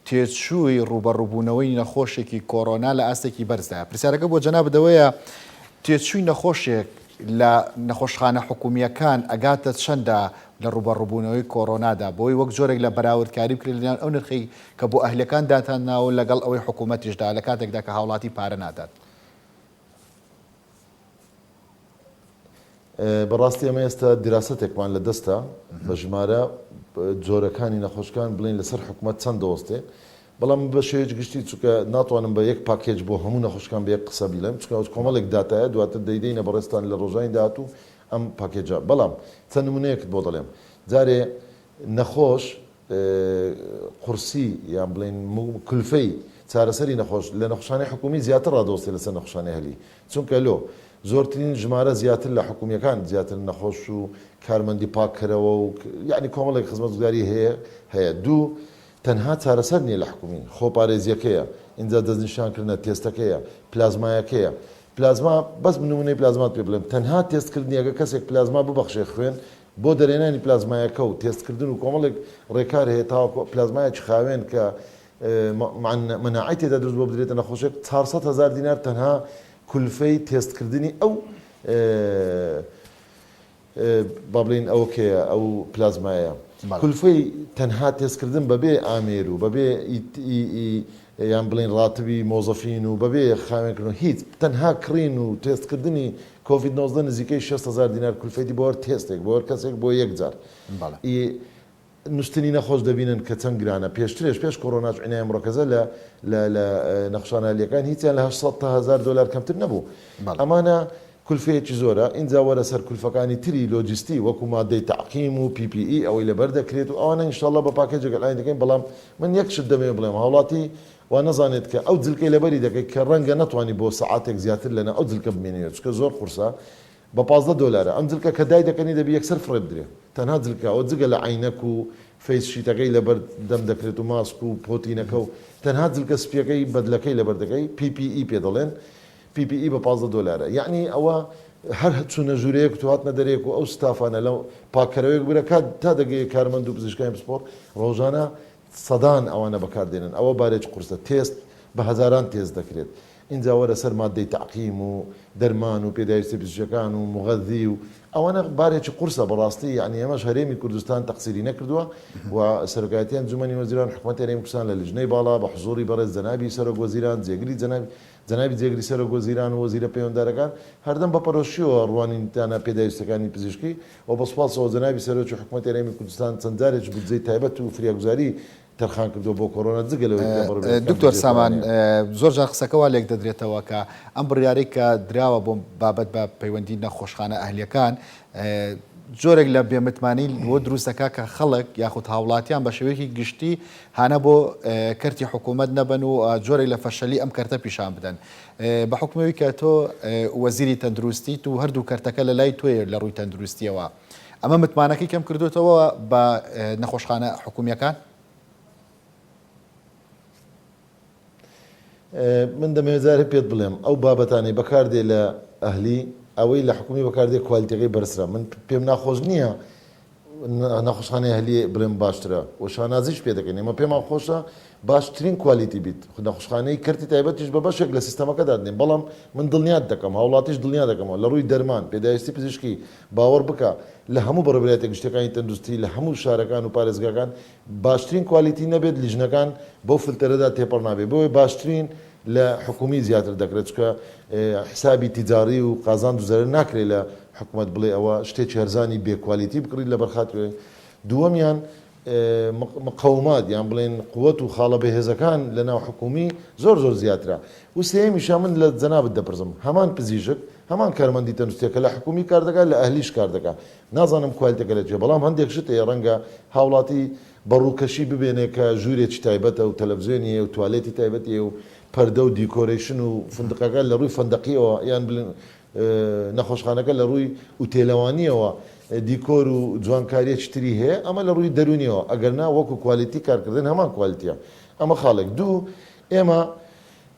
تێچووی ڕووبەڕووبوونەوەی نەخۆشێکی کۆرۆنا لە ئاستێکی بەرزدایە. پرسیارەکە بۆ جەنابت ئەوەیە تێچووی نەخۆشێک لە نەخۆشخانە حکومییەکان ئەگاتە چەندە لە ڕووبەڕووبوونەوەی کۆرۆنادا بۆی وەک جۆرێک لە بەراوردکاری بکرێت لەنێوان ئەو نرخەی کە بۆ ئەهلیەکان داتانناوە لەگەڵ ئەوەی حکومەتیشدا لە کاتێکدا کە هاوڵاتی پارە نادات؟ بەڕاستی ئێمە ئێستا دیراسەتێکمان لە دەستە بە ژمارە جۆرەکانی نەخۆشکان بڵێین لەسەر حکومەت چەند دەوەستێ بەڵام من بە شێوەیەکی گشتی چونکە ناتوانم بە یەک package بۆ هەموو نەخۆشەکان بە یەک قسە بیڵێم چونکە ئەوە کۆمەڵێک داتایە دواتر دەیدەینە بەڕێزتان لە ڕۆژانی داهاتوو ئەم package ە بەڵام چەند نمونەیەکت بۆ دەڵێم جارێ نەخۆش قورسی یان بڵێین کولفەی چارەسەری نەخۆش لە نەخۆشخانەی حکومی زیاتر ڕادەوەستێ لەسەر نەخۆشخانەی ئەهلی چونکە لۆ زۆرترین ژمارە زیاتر لە حکومیەکان زیاتر نەخۆش و کارمەندی پاککەرەوە و یانی کۆمەڵێک خزمەتگوزاری هەیە هەیە دوو تەنها چارەسەر نیە لە حکومی، خۆپارێزیەکەیە، ئینجا دەستنیشانکردنە، تێستەکەیە، پلازمایەکەیە، پلازما بەس نمونەی پلازمات پێ بڵێم تەنها تێستکردنی ئەگەر کەسێک پلازما ببەخشێ خوێن بۆ دەرهێنانی پلازمایەکە و تێستکردن و کۆمەڵێک ڕێکار هەیە تاوەکو پلازمایەکی خاوێن کە مەناعەی تێدا دروست بۆ بدرێتە نەخۆشێک 400 هەزار دینار تەنها کولفەی تێستکردنی ئەو با بڵێین ئەوە کێیە ئەو پلازمایە؟ کولفەی تەنها تێستکردن بەبێ ئامێر و بەبێ ئی یان بڵێین ڕاتبی مۆزەفین و بەبێ خاوێنکردن و هیچ تەنها کڕین و تێستکردنی کۆڤید 19 نزیکەی 6 هەزار دینار کولفەیتی بۆ هەر تێستێک بۆ هەر کەسێک بۆ یەک جار ئی نوستنی نەخۆش دەبینن کە چەند گرانە پێشترێش پێش کۆرۆناش عینایە مڕەکەزە لە لە لە نەخشانە ئەهلیەکان هیچیان لە 800 تا 1000 دۆلار کەمتر نەبوو ئەمانە کولفەیەکی زۆرە ئینجا وەرە سەر کولفەکانی تری لۆجستی وەکو مادەی تەعقیم و PPE ئەوەی لەبەر دەکرێت و ئەوانە ان شاء اللە بە پاکێجێک ئەلاین دەکەین بەڵام من یەک شت دەمەوێت بڵێم هاوڵاتی وا نەزانێت کە ئەو جلکەی لەبەری دەکەی کە ڕەنگە نەتوانی بۆ سەعاتێک زیاتر لەناو ئەو جلکە بمێنیەوە چونکە زۆر قورسە بە 15 دۆلارە ئەم جلکە کە دایدەکەنی دەبی یەکسەر فڕێ بدرێ تەنها جلکە ئەوە جگە لە عەینەک و face sheet ەکەی لەبەر دەم دەکرێت و ماسک و پۆتینەکە و تەنها جلکە سپیەکەی بەدلەکەی لەبەر دەکەی PPE پێ دەڵێن PPE بە 15 دۆلارە یەعنی ئەوە هەر چوونە ژوورەیەک و هاتنە دەرێک و ئەو ستافانە لە پاککەرەوەیەک بگرە کات تا دەگەیە کارمەند و پزیشکانی پسپۆڕ ڕۆژانە سەدان ئەوانە بەکار دێنن ئەوە بارێکی قورسە تێست بە هەزاران تێست دەکرێت. ئینجا وەرە سەر ماددەی تەعقیم و دەرمان و پێداویستیە پزیشکیەکان و موغەزی و ئەوانە بارێکی قورسە بەڕاستی یەعنی ئێمەش هەرێمی کوردستان تەقسیری نەکردووە و سەرۆکایەتی ئەنجومەنی وەزیران حکومەتی هەرێمی کوردستان لە لیژنەی باڵا بە حزوڕی بەڕێز جەنابی سەرۆک وەزیران جێگری جەنابی جەنابی جێگری سەرۆک وەزیران و وەزیرە پەیوەندارەکان هەردەم بە پەرۆشیەوە ڕوانینتانە پێداویستیەکانی پزیشکی و بە سوپاسەوە جەنابی سەرۆکی حکومەتی هەرێمی کوردستان چەند جارێکی بودجەی تایبەت و فریاگوزاری تەرخان کردووە بۆ کۆرۆنا جگە لەوەی کە بەڕێوەبەرەکان دکتۆر بودجەی سامان خۆیان هەیە. زۆر جار قسەکە وا لێک دەدرێتەوە کە ئەم بڕیارەی کە دراوە بۆ بابەت بە پەیوەندی نەخۆشخانە ئەهلیەکان جۆرێک لە بێمتمانەی بۆ دروست دەکات کە خەڵک یاخود هاوڵاتیان بە شێوەیەکی گشتی هانا بۆ کەرتی حکوومەت نەبەن و جۆرێک لە فەشەلی ئەم کەرتە پیشان بدەن بە حوکمەوەی کە تۆ وەزیری تەندروستیت و هەردوو کەرتەکە لە لای تۆیە لە ڕووی تەندروستیەوە ئەمە متمانەکەی کەم کردوێتەوە بە نەخۆشخانە حکومیەکان؟ من دەمەوێت جارێ پێت بڵێم ئەو بابەتانەی بەکاردێ لە ئەهلی ئەوەی لە حکومی بەکاردێ کوالیتەکەی بەرزترە من پێم ناخۆش نییە نەخۆشخانەی ئەهلی بڵێم باشترە و شانازیش پێ دەکەین ئێمە پێمان خۆشە باشترین کوالیتی بیت نەخۆشخانەی کەرتی تایبەتیش بە بەشێک لە سیستەمەکە دادنێن بەڵام من دڵنیات دەکەم هاوڵاتیش دڵنیا دەکەمەوە لە ڕووی دەرمان پێداویستی پزیشکی باوەڕ بکە لە هەموو بەڕێوەبەرایەتیە گشتیەکانی تەندروستی لە هەموو شارەکان و پارێزگاکان باشترین کوالیتی نەبێت لیژنەکان بەو فلتەرەدا تێپەڕ نابێت بۆیە باشترین لە حکومی زیاتر دەکرێت چونکە حسابی تیجاڕی و قازانج و زەرەر ناکرێت لە حکومەت بڵێ ئەوە شتێکی هەرزانی بێ کوالیتی بکڕیت لەبەر خاتری دووەمیان مقەومات یان بڵێن قوت و خاڵە بەهێزەکان لە ناو حکومی زۆر زۆر زیاترە و سێیەمیشە من لە جەنابت دەپرسم هەمان پزیشک هەمان کارمەندی تەندروستیە کە لە حکومی کار دەکات لە ئەهلیش کار دەکات نازانم کوالتەکە لە کوێ بەڵام هەندێک شت هەیە ڕەنگە هاوڵاتی بە ڕووکەشی ببێنێ کە ژوورێکی تایبەتە و تەلەفزیۆنی هەیە و توالێتی تایبەتی هەیە و پەردە و decoration و فندقەکە لە ڕووی فەندەقیەوە یان بڵێن نەخۆشخانەکە لە ڕووی ئوتێلەوانیەوە دیکۆر و جوانکاریەکی تری هەیە ئەمە لە ڕووی دەروونیەوە ئەگەر نا وەکو کوالیتی کارکردن هەمان کوالیتیە ئەمە خاڵێک دوو ئێمە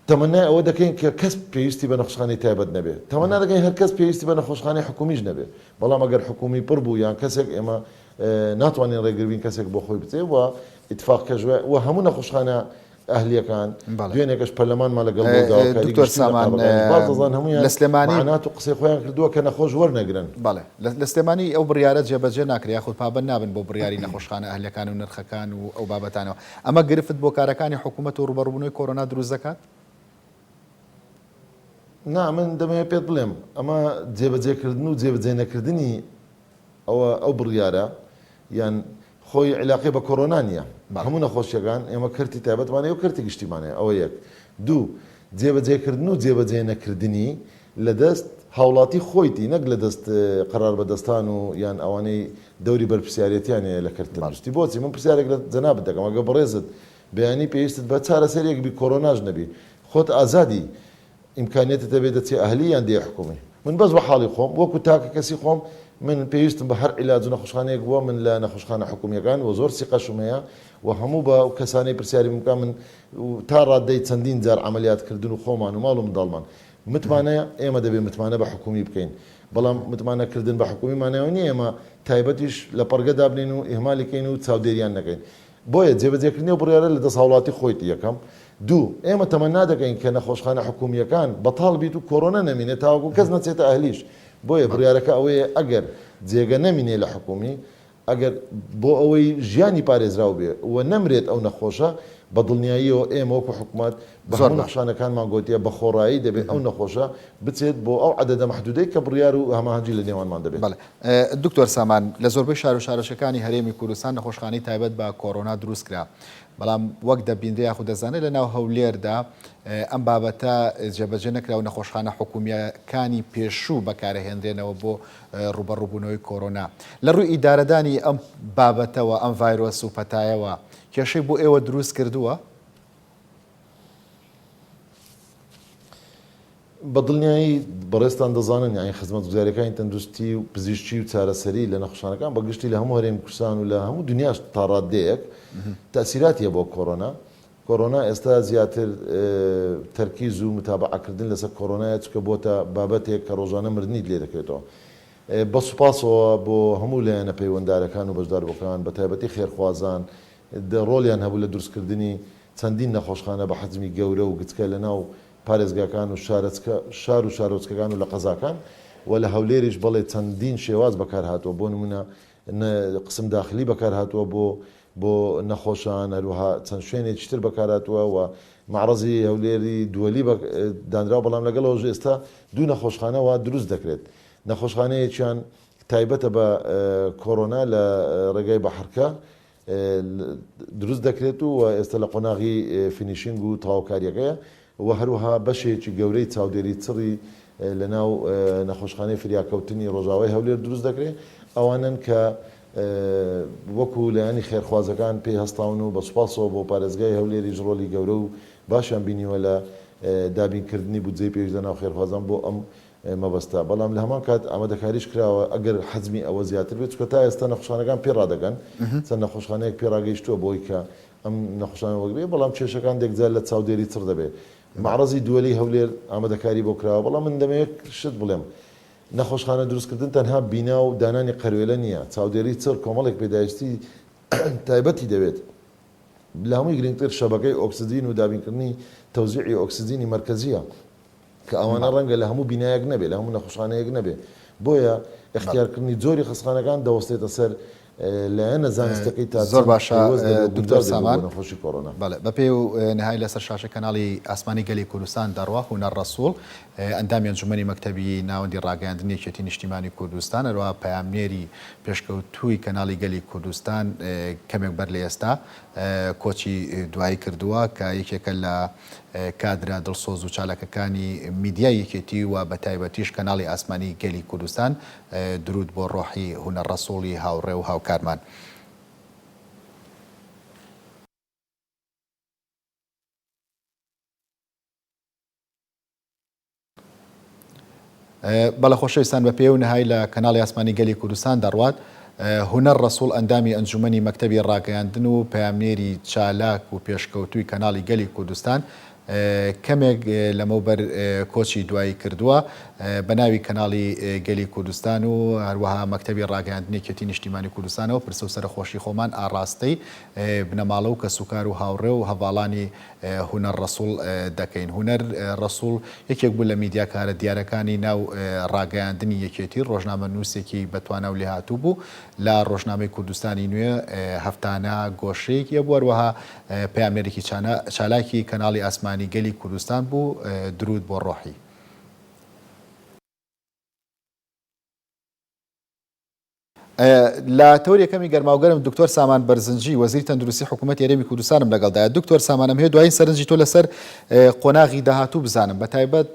تەمەنای ئەوە دەکەین کە کەس پێویستی بە نەخۆشخانەی تایبەت نەبێت. تەمەنا دەکەین هەر کەس پێویستی بە نەخۆشخانەی حکومیش نەبێت. بەڵام ئەگەر حکومی پڕ بوو یان کەسێک ئێمە ناتوانین ڕێگر بین کەسێک بۆ خۆی بچێت و ئیتفاق کەش و هەموو نەخۆشخانە ئەهلییەکان دوێنێکەش پەرلەمانمان لەگەڵ بوو داواکاری دکتۆر گشتی سامان نەقابەکانیش باز دەزان هەموویان لە سلێمانی مەعانات و قسەی خۆیان کردووە کە نەخۆش وەرنەگرن. بەڵێ لە سلێمانی ئەو بڕیارە جێبەجێ ناکرێت یاخود پابەند نابن بۆ بڕیاری نەخۆشخانە ئەهلییەکان و نرخەکان و ئەو بابەتانەوە. ئەمە گرفت بۆ کارەکانی حکوومەت و ڕووبەڕووبوونەوەی کۆرۆنا دروست دەکات؟ نا، من دەمەوێت پێت بڵێم ئەمە جێبەجێکردن و جێبەجێنەکردنی ئەوە ئەو بڕیارە یان خۆی عیلاقەی بە کۆرۆنا نییە. هەموو نەخۆشییەکان ئێمە کەرتی تایبەتمان هەیە و کەرتی گشتیمان هەیە، ئەوە یەک. دوو، جێبەجێکردن و جێبەجێنەکردنی لە دەست هاوڵاتی خۆیتی نەک لە دەست قەراربەدەستان و یان ئەوانەی دەوری بەرپرسیارێتیان هەیە لە کەرتی تەندروستی. بۆچی؟ من پرسیارێک لە جەنابت دەکەم ئەگەر بەڕێزت بەیانی پێویستت بە چارەسەریەک بی کۆرۆناش نەبی خۆت ئازادی ئیمکانیەتت هەبێ دەچی ئەهلی یان دێی حکومی؟ من بەس بە حاڵی خۆم وەکو تاکە کەسی خۆم من پێویستم بە هەر عیلاج و نەخۆشخانەیەک بووە من لە نەخۆشخانە حکومیەکان وە زۆر سیقەشم هەیە و هەموو بە کەسانەی پرسیاری من بکا من تا ڕادەی چەندین جار عەمەلیات کردن و خۆمان و ماڵ و منداڵمان متمانە ئێمە دەبێ متمانە بە حکومی بکەین بەڵام متمانە کردن بە حکومی مانای ئەوە نیە ئێمە تایبەتیش لە پەڕگە دابنێین و ئیهمالی کەین و چاودێریان نەکەین بۆیە جێبەجێکردنی ئەو بڕیارە لە دەست هاوڵاتی خۆیتی یەکەم دوو ئێمە تەمەنا دەکەین کە نەخۆشخانە حکومییەکان بەتاڵ بیت و کۆرۆنا نەمینێ تاوەکو کەس نەچێتە ئەهلیش بۆیە بڕیارەکە ئەوەیە ئەگەر جێگە نەمینێ لە حکومی ئەگەر بۆ ئەوەی ژیانی پارێزراو بێ و نەمرێت ئەو نەخۆشە، بە دڵنیاییەوە ئێمە وەکو حکومەت بە زۆر هەموو باش. نەخشانەکانمان گۆتیە بە خۆڕایی دەبێ ئەو نەخۆشە بچێت بۆ ئەو عەدەدە مەحدودەی کە بڕیار و هەماهەنگی لە نێوانمان دەبێت. بەڵێ دکتۆر سامان، لە زۆربەی شار و شارۆچکەکانی هەرێمی کوردستان نەخۆشخانەی تایبەت بە کۆرۆنا دروست کرا، بەڵام وەک دەبینرێ یاخود دەزانرێ لە ناو هەولێردا ئەم بابەتە جێبەجێ نەکرا و نەخۆشخانە حکومییەکانی پێشوو بەکارەهێنرێنەوە بۆ ڕووبەڕووبوونەوەی کۆرۆنا. لە ڕووی ئیدارەدانی ئەم بابەتەوە، ئەم ڤایرۆس و پەتایەوە کێشەی بۆ ئێوە دروست کردووە؟ بە دڵنیایی بەڕێزتان دەزانن یانی خزمەتگوزاریەکانی تەندروستی و پزیشکی و چارەسەری لە نەخۆشخانەکان بە گشتی لە هەموو هەرێمی کوردستان و لە هەموو دنیاش تا ڕاددەیەک تەئسیراتی هەبووە کۆرۆنا. کۆرۆنا ئێستا زیاتر تەرکیز و متابەعەکردن لەسەر کۆرۆنایە چونکە بۆتە بابەتێک کە ڕۆژانە مردنیت لێ دەکەوێتەوە. بە سوپاسەوە بۆ هەموو لایەنە پەیوەندارەکان و بەشداربووەکان بە تایبەتی خێرخوازان ڕۆڵیان هەبوو لە دروستکردنی چەندین نەخۆشخانە بە حەجمی گەورە و گچکە لە ناو. پارێزگاکان و شارەچکە شار و شارۆچکەکان و لە قەزاکان و لە هەولێریش بەڵێ چەندین شێواز بەکار هاتووە بۆ نموونە قسم داخلی بەکار هاتووە بۆ بۆ نەخۆشان هەروەها چەند شوێنێکی تر بەکار هاتووە و مەعرەزی هەولێری دووەلی بە دانراوە بەڵام لەگەڵ ئەوەش ئێستا دوو نەخۆشخانە وا دروست دەکرێت نەخۆشخانەیەکیان تایبەتە بە کۆرۆنا لە ڕێگای بەحرکە دروست دەکرێت و ئێستا لە قۆناغی finishing و تەواوکاریەکەیە و هەروەها بەشێکی گەورەی چاودێری چڕی لەناو نەخۆشخانەی فریاکەوتنی ڕۆژاوای هەولێر دروست دەکرێت، ئەوانەن کە وەکو لایەنی خێرخوازەکان پێی هەستاون و بە سوپاسەوە بۆ پارێزگای هەولێریش ڕۆلی گەورە و باشیان بینیوە لە دابینکردنی بودجەی پێویست لەناو خێرخوازان بۆ ئەم مەبەستە، بەڵام لە هەمان کات ئامادەکاریش کراوە ئەگەر حەجمی ئەوە زیاتر بێت، چونکە تا ئێستا نەخۆشخانەکان پێ ڕادەگەن، چەند نەخۆشخانەیەک پێ ڕاگەیشتووە بەوەی کە ئەم نەخۆشانە وەرگرێت، بەڵام کێشەکان دێکجار لە چاودێری چڕ دەبێت. مەعرەزی دووەلی هەولێر ئامادەکاری بۆ کراوە، بەڵام من دەمەوێت شت بڵێم، نەخۆشخانە دروستکردن تەنها بینا و دانانی قەروێلە نییە، چاودێری چڕ کۆمەڵێک پێداویستی تایبەتی دەوێت، لە هەمووی گرنگتر شەبەکەی ئۆکسجین و دابینکردنی تەوزیعی ئۆکسجینی مەرکەزییە. کە ئەوانە ڕەنگە لە هەموو بینایەک نەبێ، لە هەموو نەخۆشخانەیەک نەبێ. بۆیە ئیختیارکردنی جۆری خەستخانەکان دەوەستێتە سەر لایەنە زانستیەکەی تا زۆر چەند باشە پەیوەست دەبێ و دکتۆر گونجاو دەبێ بۆ سامان. نەخۆشی کۆرۆنا. بەڵێ بە پێی نهایی لەسەر شاشەی کەناڵی ئاسمانی گەلی کوردستان دەڕوا هونەر ڕەسوڵ ئەندامی ئەنجومەنی مەکتەبی ناوەندی ڕاگەیاندنی یەکێتی نیشتیمانی کوردستان هەروەها پەیامنێری پێشکەوتووی کەناڵی گەلی کوردستان کەمێک بەر لە ئێستا کۆچی دوایی کردووە کە یەکێکە لە کادرە دڵسۆز و چالاکەکانی میدیای یەکێتی و بەتایبەتیش کەناڵی ئاسمانی گەلی کوردستان، دروود بۆ ڕۆحی هونەر ڕەسوڵی هاوڕێ و هاوکارمان. بەڵێ خۆشەویستان بە پێ و نهای لە کەناڵی ئاسمانی گەلی کوردستان دەڕوات هونەر ڕەسوڵ ئەندامی ئەنجومەنی مەکتەبی ڕاگەیاندن و پەیامنێری چالاک و پێشکەوتووی کەناڵی گەلی کوردستان کەمێک لەمەوبەر کۆچی دوایی کردووە بە ناوی کەناڵی گەلی کوردستان و هەروەها مەکتەبی ڕاگەیاندنی یەکێتی نیشتیمانی کوردستانەوە پرسە و سەرەخۆشی خۆمان ئاڕاستەی بنەماڵە و کەسوکار و هاوڕێ و هەڤاڵانی هونەر ڕەسوڵ دەکەین. هونەر ڕەسوڵ یەکێک بوو لە میدیاکارە دیارەکانی ناو ڕاگەیاندنی یەکێتی، ڕۆژنامەنووسێکی بەتوانا و لێهاتوو بوو، لە ڕۆژنامەی کوردستانی نوێ هەفتانە گۆشەیەکی هەبوو، هەروەها پەیامنێرێکی چالاکی کەناڵی ئاسمانی گەلی کوردستان بوو، دروود بۆ ڕۆحی. لە تەوەری یەکەمی گەرماوگەرم دکتۆر سامان بەرزنجی وەزیری تەندروستی حکوومەتی هەرێمی کوردستانم لەگەڵدایە. دکتۆر سامان ئەمهەوێ دوایین سەرنجی تۆ لەسەر قۆناغی داهاتوو بزانم بە تایبەت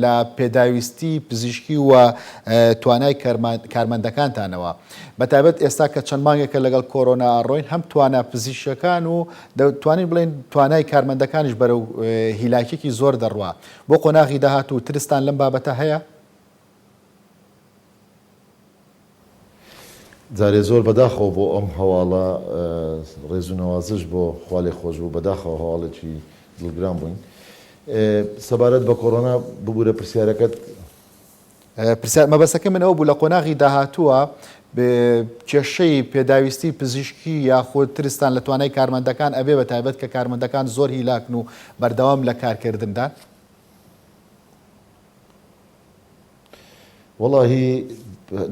لە پێداویستی پزیشکی و توانای کارمەندەکانتانەوە بە تایبەت ئێستا کە چەند مانگێکە لەگەڵ کۆرۆنا ئەڕۆین هەم توانا پزیشکەکان و دەتوانین بڵێین توانای کارمەندەکانیش بەرەو هیلاکێکی زۆر دەڕوا بۆ قۆناغی داهاتوو ترستان لەم بابەتە هەیە؟ جارێ زۆر بەداخەوە بۆ ئەم هەواڵە ڕێزو نەوازش بۆ خوالێخۆشبوو بەداخەوە هەواڵێکی دڵگران بووین سەبارەت بە کۆرۆنا ببورە پرسیارەکەت. پرسیار مەبەستەکەی من ئەوە بوو لە قۆناغی داهاتووە کێشەی پێداویستی پزیشکی یاخود ترستان لە توانای کارمەندەکان ئەبێ بە تایبەت کە کارمەندەکان زۆر هیلاکن و بەردەوام لە کارکردندان؟ وەڵاهی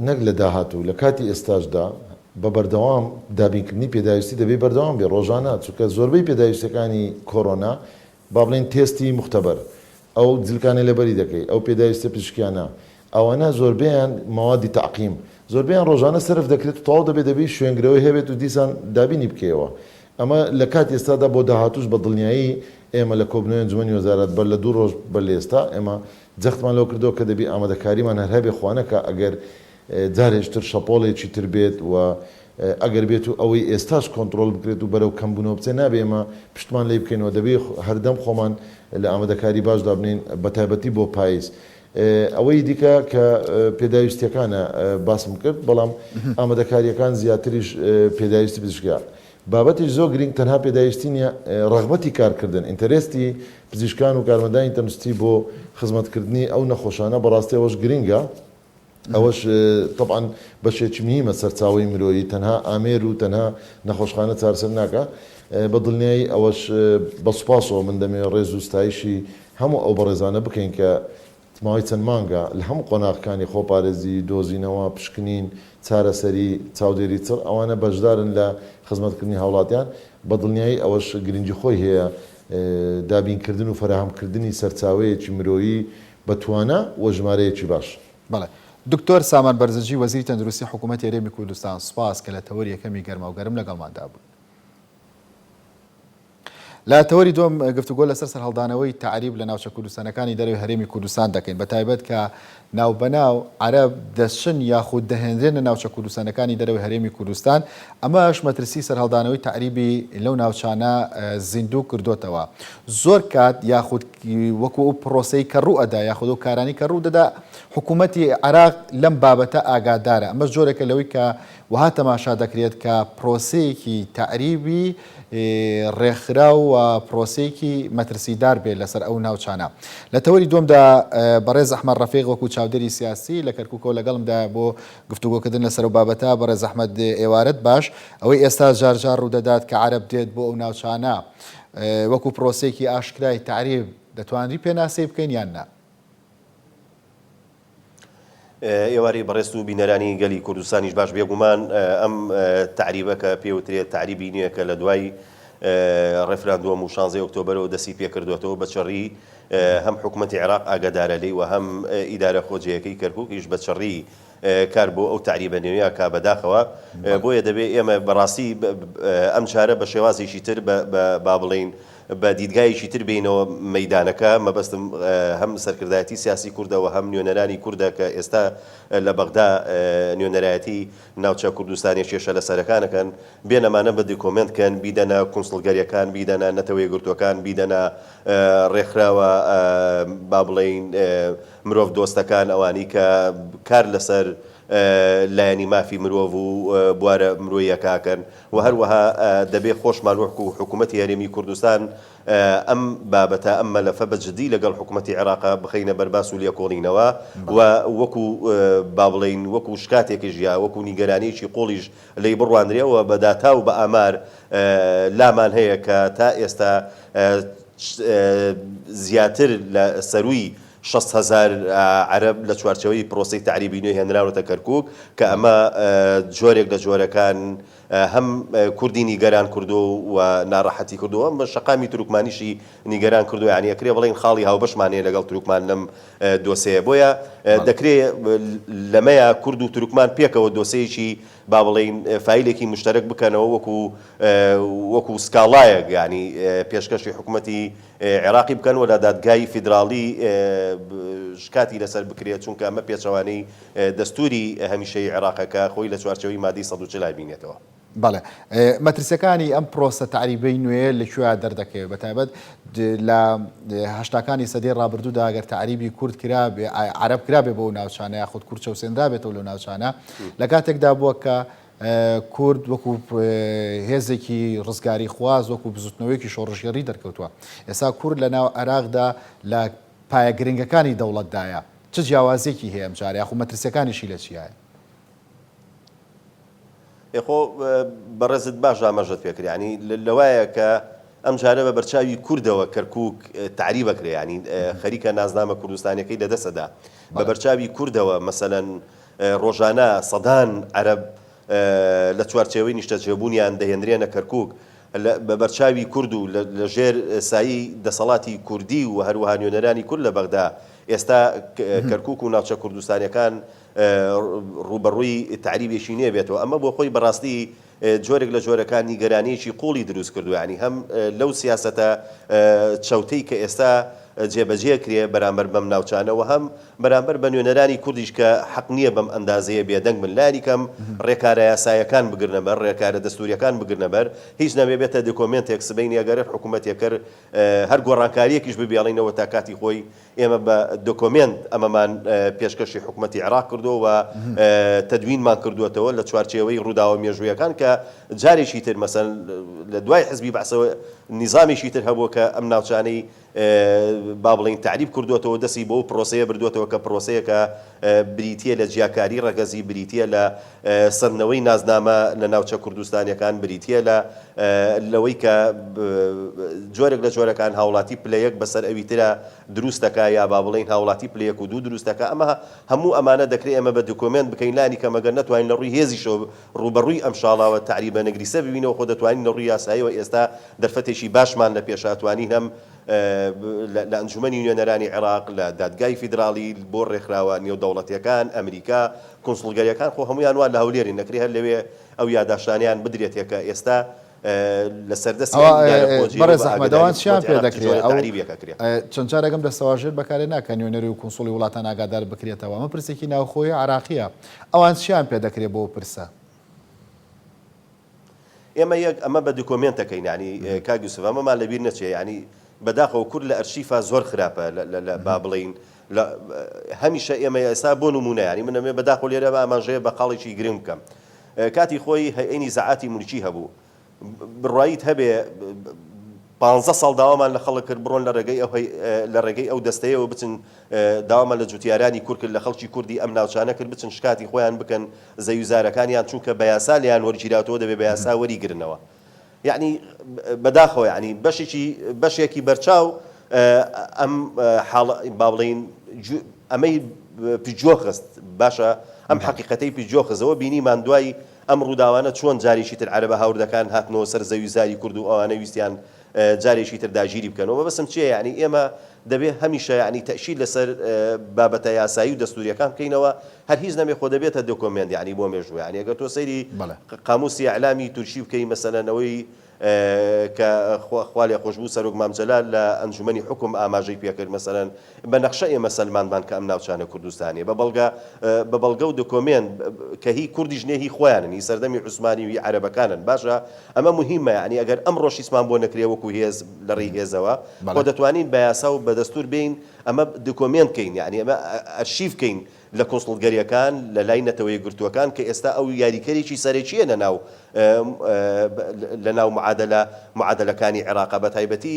نەک لە داهاتوو لە کاتی ئێستاشدا بە بەردەوام دابینکردنی پێداویستی دەبێ بەردەوام بێ ڕۆژانە چونکە زۆربەی پێداویستەکانی کۆرۆنا با بڵێین تێستی موختەبەر ئەو جلکانەی لەبەری دەکەی ئەو پێداویستە پزیشکیانە ئەوانە زۆربەیان مەوادی تەعقیم زۆربەیان ڕۆژانە سەرف دەکرێت و تەواو دەبێت دەبێ شوێنگرەوەی هەبێت و دیسان دابینی بکەیەوە ئەمە لە کاتی ئێستادا بۆ داهاتووش بە دڵنیایی ئێمە لە کۆبنەوەی ئەنجومەنی وەزارەت بەر لە دوو ڕۆژ بەر لە ئێستا ئێمە جەختمان لەوە کردەوە کە دەبی ئامادەکاریمان هەر هەبێ خوا نەکا ئەگەر جارێکی تر شەپۆڵێکی تر بێت و ئەگەر بێت و ئەوەی ئێستاش کۆنتڕۆڵ بکرێت و بەرەو کەمبوونەوە بچێت نابێ ئێمە پشتمان لێی بکەینەوە دەبێ هەردەم خۆمان لە ئامادەکاری باش دابنێین بەتایبەتی بۆ پایز. ئەوەی دیکە کە پێداویستیەکانە باسم کرد بەڵام ئامادەکاریەکان زیاتریش پێداویستی پزیشکیە. بابەتێکی زۆر گرینگ تەنها پێداویستی نیە، ڕەغبەتی کارکردن، interest ی پزیشکان و کارمەندانی تەندروستی بۆ خزمەتکردنی ئەو نەخۆشانە بەڕاستی ئەوەش گرینگە، ئەوەش تەبعەن بەشێکی مهیمە سەرچاوەی مرۆیی تەنها ئامێر و تەنها نەخۆشخانە چارەسەر ناکا. بە دڵنیایی ئەوەش بە سوپاسەوە من دەمەوێت ڕێز و ستایشی هەموو ئەو بەڕێزانە بکەین کە ماوەی چەند مانگە لە هەموو قۆناغەکانی خۆپارێزی، دۆزینەوە، پشکنین، چارەسەری، چاودێری چڕ ئەوانە بەشدارن لە خزمەتکردنی هاوڵاتیان، بە دڵنیایی ئەوەش گرنگی خۆی هەیە دابینکردن و فەراهەمکردنی سەرچاوەیەکی مرۆیی بە توانا و ژمارەیەکی باش. بەڵێ. دکتۆر سامان بەرزنجی وەزیری تەندروستی حکوومەتی هەرێمی کوردستان سوپاس کە لە تەوەری یەکەمی گەرماوگەرم لەگەڵماندا بوویت. لە تەوەری دووەم گفتوگۆ لەسەر سەرهەڵدانەوەی تەعریب لە ناوچە کوردستانەکانی دەرەوەی هەرێمی کوردستان دەکەین، بەتایبەت کە ناوبەناو عەرەب دەچن یاخود دەهێنرێنە ناوچە کوردستانەکانی دەرەوەی هەرێمی کوردستان، ئەمەش مەترسی سەرهەڵدانەوەی تەعریبی لەو ناوچانە زیندوو کردۆتەوە. زۆر کات یاخود وەکو ئەو پرۆسەی کە ڕوو ئەدا یاخود ئەو کارانەی کە ڕوو دەدا حکوومەتی عێراق لەم بابەتە ئاگادارە، ئەمەش جۆرێکە لەوەی کە وەها تەماشا دەکرێت کە پرۆسەیەکی تەعریبی ڕێکخراو و پرۆسەیەکی مەترسیدار بێت لەسەر ئەو ناوچانە. لە تەوەری دووەمدا بەڕێز ئەحمەد ڕەفیق وەکو چاودێری سیاسی لە کەرکوکەوە لەگەڵمدایە بۆ گفتوگۆکردن لەسەر ئەو بابەتە. بەڕێز ئەحمەد ئێوارەت باش. ئەوەی ئێستا جار جار ڕوودەدات کە عەرەب دێت بۆ ئەو ناوچانە وەکو پرۆسەیەکی ئاشکرای تەعریب دەتوانری پێناسەی بکەین یان نا؟ ئێوارەی بەڕێزت و بینەرانی گەلی کوردستانیش باش بێگومان ئەم تەعریبە کە پێوترێت تەعریبی نوێ کە لە دوای ڕێفراندۆم و شانزەی ئۆکتۆبەرەوە دەستی پێکردوێتەوە بە چڕی هەم حکوومەتی عێراق ئاگادارە لێی و هەم ئیدارە خۆجێیەکەی کەرکووکیش بە چڕی کار بۆ ئەو تەعریبە نوێیە کا بەداخەوە بۆیە دەبێ ئێمە بەڕاستی ئەم جارە بە شێوازێکی تر با بڵێین بە دیدگایەکی تر بێینەوە مەیدانەکە، مەبەستم هەم سەرکردایەتی سیاسی کوردە و هەم نوێنەرانی کوردە کە ئێستا لە بەغدا نوێنەرایەتی ناوچە کوردستانیە کێشە لەسەرەکان ئەکەن، بێن ئەمانە بە دیکۆمێنت کەن، بیدەنە کونسڵگەریەکان، بیدەنە نەتەوە یەکگرتووەکان، بیدەنە ڕێکخراوە با بڵێین مرۆڤ دۆستەکان، ئەوانەی کە کار لەسەر لایەنی مافی مرۆڤ و بوارە مرۆییەکە ئەکەن. و هەروەها دەبێ خۆشمان وەکو حکوومەتی هەرێمی کوردستان ئەم بابەتە، ئەم مەلەفە بە جددی لەگەڵ حکوومەتی عێراق بخەینە بەر باس و لێکۆڵینەوە و وەکو با بڵێین وەکو شکاتێکیش یا وەکو نیگەرانییەکی قووڵیش لێی بڕوانرێ و بە داتا و بە ئامار لامان هەیە کە تا ئێستا زیاتر لە سەرووی 60 هەزار عەرەب لە چوارچێوەی پرۆسەی تەعریبی نوێ هێنراونەتە کەرکووک کە ئەمە جۆرێک لە جۆرەکان هەم کوردی نیگەران کردووە و ناڕەحەتی کردووە هەم شەقامی تورکمانیشی نیگەران کردووە یانی ئەکرێ بڵێین خاڵی هاوبەشمان هەیە لەگەڵ تورکمان لەم دۆسێیە بۆیە دەکرێ لەمەیا کورد و تورکمان پێکەوە دۆسێیەکی با بڵێین فایلێکی مشتەرەک بکەنەوە وەکو وەکو سکاڵایەک یانی پێشکەشی حکومەتی عێراقی بکەن و لە دادگای فیدراڵی شکاتی لەسەر بکرێت، چونکە ئەمە پێچەوانەی دەستووری هەمیشەیی عێراقە کە خۆی لە چوارچێوەی مادەی 140 ئەبینێتەوە. بەڵێ. مەترسیەکانی ئەم پرۆسە تەعریبەی نوێیە لە کوێیا دەردەکەوێت؟ بەتایبەت لە هەشتاکانی سەدەی ڕابردوودا گەر تەعریبی کورد کرابێ، عەرەب کرابێ بۆ ئەو ناوچانە یاخود کورد چەوسێنرابێتەوە لەو ناوچانە، لە کاتێکدا بووە کە کورد وەکو هێزێکی ڕزگاریخواز، وەکو بزوتنەوەیەکی شۆڕشگێڕی دەرکەوتووە. ئێستا کورد لە ناو عێراقدا لە پایە گرنگەکانی دەوڵەتدایە. چ جیاوازییەکی هەیە ئەم جارە یاخود مەترسییەکانیشی لە چیایە؟ ئێ خۆ بەڕێزت باش ئاماژەت پێ کرد یانی لەوایە کە ئەم جارە بە بەرچاوی کوردەوە کەرکووک تەعریب ئەکرێ یانی خەریکە نازنامە کوردستانیەکەی لەدەست ئەدا بە بەرچاوی کوردەوە مەسەلەن ڕۆژانە سەدان عەرەب لە چوارچێوەی نیشتەجێبوونیان دەهێنرێنە کەرکووک بە بەرچاوی کورد و لە ژێر سایەی دەسەڵاتی کوردی و هەروەها نوێنەرانی کورد لە بەغدا ئێستا کەرکووک و ناوچە کوردستانیەکان ڕووبەڕووی تەعریبێکی نوێ بێتەوە ئەمە بۆ خۆی بەڕاستی جۆرێک لە جۆرەکان نیگەرانییەکی قووڵی دروست کردووە، یانی هەم لەو سیاسەتە چەوتەی کە ئێستا جێبەجێ کرێ بەرامبەر بەم ناوچانە و هەم بەرامبەر بە نوێنەرانی کوردیش کە حەق نییە بەم ئەندازەیە بێدەنگ بن، لانی کەم ڕێکارە یاسایەکان بگرنە بەر، ڕێکارە دەستوورییەکان بگرنە بەر، هیچ نەبێ بێتە دکۆمێنتێک سبەینێ گەر حکوومەتێک هەر گۆڕانکارییەکیش ببێڵینەوە تا کاتی خۆی ئێمە بە دۆکۆمێنت ئەمەمان پێشکەشی حکومەتی عێراق کردووە و تەدوینمان کردووەتەوە لە چوارچێوەی ڕووداوە مێژوویەکان کە جارێکی تر مەسەلەن لە دوای حزبی بەعسەوە نیزامێکی تر هەبووە کە ئەم ناوچانەی با بڵێین تەعریب کردووەتەوە دەستی بۆ ئەو پرۆسەیە بردووەتەوە. پێکردووە کە پرۆسەیەکە بریتییە لە جیاکاری ڕەگەزی، بریتییە لە سەندنەوەی نازنامە لە ناوچە کوردستانیەکان، بریتییە لە لەوەی کە جۆرێک لە جۆرەکان هاوڵاتی پلە یەک بەسەر ئەوی ترا دروست دەکا یا با بڵێین هاوڵاتی پلە یەک و دوو دروست دەکا. ئەمە هەموو ئەمانە دەکرێ ئێمە بە دۆکۆمێنت بکەین لانی کەم ئەگەر نەتوانین لە ڕووی هێزیشەوە ڕووبەڕووی ئەم شاڵاوە تەعریبە نگریسە ببینەوە خۆ دەتوانین لە ڕووی یاساییەوە ئێستا دەرفەتێکی باشمان لە پێشە ئەتوانین هەم لە ئەنجومەنی نوێنەرانی عێراق، لە دادگای فیدراڵی، بۆ ڕێکخراوە نێودەوڵەتیەکان، ئەمریکا، کونسوڵگەریەکان خۆ هەموویان وا لە هەولێرین ئەکرێ هەر لەوێ ئەو یاداشتانەیان بدرێتێ کە ئێستا لە سەردەستی ئەوە ئەم ئیدارە خۆجێیە و بەڕێز بە ئەحمەد ئاگاداری ئەوان چیان حکومەتی پێ عێراق چ دەکرێ جۆرە ئەو تەعریبێک ئەکرێ؟ چەند جارێک ئەم دەستەواژەیەت بەکارێ نا کە نوێنەری و کونسوڵی وڵاتان ئاگادار بکرێتەوە ئەمە پرسێکی ناوخۆیی عێراقیە ئەوان چیان پێ دەکرێ بۆ ئەو پرسە؟ ئێمە یەک ئەمە بە دکۆمێنت ئەکەین یانی کاک یوسف ئەمەمان لەبیر نەچێ یانی بەداخەوە کورد لە ئەرشیفا زۆر خراپە لە با بڵێین لە هەمیشە ئێمە ئێستا بۆ نمونە یانی من ئەمێ بەداخەوە لێرە بە ئاماژەیە بە خاڵێکی گرنگ بکەم کاتی خۆی هەیئەی نزاعاتی مولکی هەبوو بڕوایت هەبێ پانزە ساڵ داوامان لە خەڵک کرد بڕۆن لە ڕێگەی ئەو لە ڕێگەی ئەو دەستەیەوە بچن داوامان لە جوتیارانی کورد کرد لە خەڵکی کوردی ئەم ناوچانە کرد بچن شکاتی خۆیان بکەن زەویوزارەکانیان چونکە بە یاسا لێیان وەرگیراوتەوە دەبێ بە یاسا وەریگرنەوە یەعنی بەداخەوە یەعنی بەشێکی بەشێکی بەرچاو ئەم حاڵ با بڵێین ئەمەی پشتگوێ خست باشە ئەم حەقیقەتەی پشتگوێ خستەوە بینیمان دوای ئەم ڕووداوانە چۆن جارێکی تر عەرەبە هاوردەکان هاتنەوە سەر زەوی زاری کورد و ئەوانە ویستیان جارێکی تر داگیری بکەنەوە مەبەستم چیە یەعنی ئێمە دەبێ هەمیشە یەعنی تەئکید لەسەر بابەتە یاسایی و دەستوریەکان بکەینەوە هەر هیچ نەبێ خۆ دەبێتە دۆکۆمێنت یەعنی بۆ مێژوو یەعنی ئەگەر تۆ سەیری بەڵێ. قاموسی ئیعلامی تورکی بکەی مەسەلەن ئەوەی کە خوالێخۆشبوو سەرۆک مام جەلال لە ئەنجومەنی حوکم ئاماژەی پێکرد مەسەلەن بە نەخشە ئێمە سەلماندمان کە ئەم ناوچانە کوردستانیە بە بەڵگە بە بەڵگە و دۆکۆمێنت کە هی کوردیش نیە هی خۆیانن هی سەردەمی عوسمانی و هی عەرەبەکانن باشە ئەمە موهیمە یانی ئەگەر ئەمڕۆش هیچمان بۆ نەکرێ وەکو هێز لە ڕێی هێزەوە خۆ بەڵێ. دەتوانین بە یاسا و بە دەستور بێین ئەمە دۆکۆمێنت کەین یانی ئەمە ئەرشیف کەین لە کونسوڵگەرییەکان لە لای نەتەوە یەکگرتووەکان کە ئێستا ئەو یاریکەرێکی سەرەکییە لە ناو لە ناو معادەلە معادەلەکانی عێراقا بە تایبەتی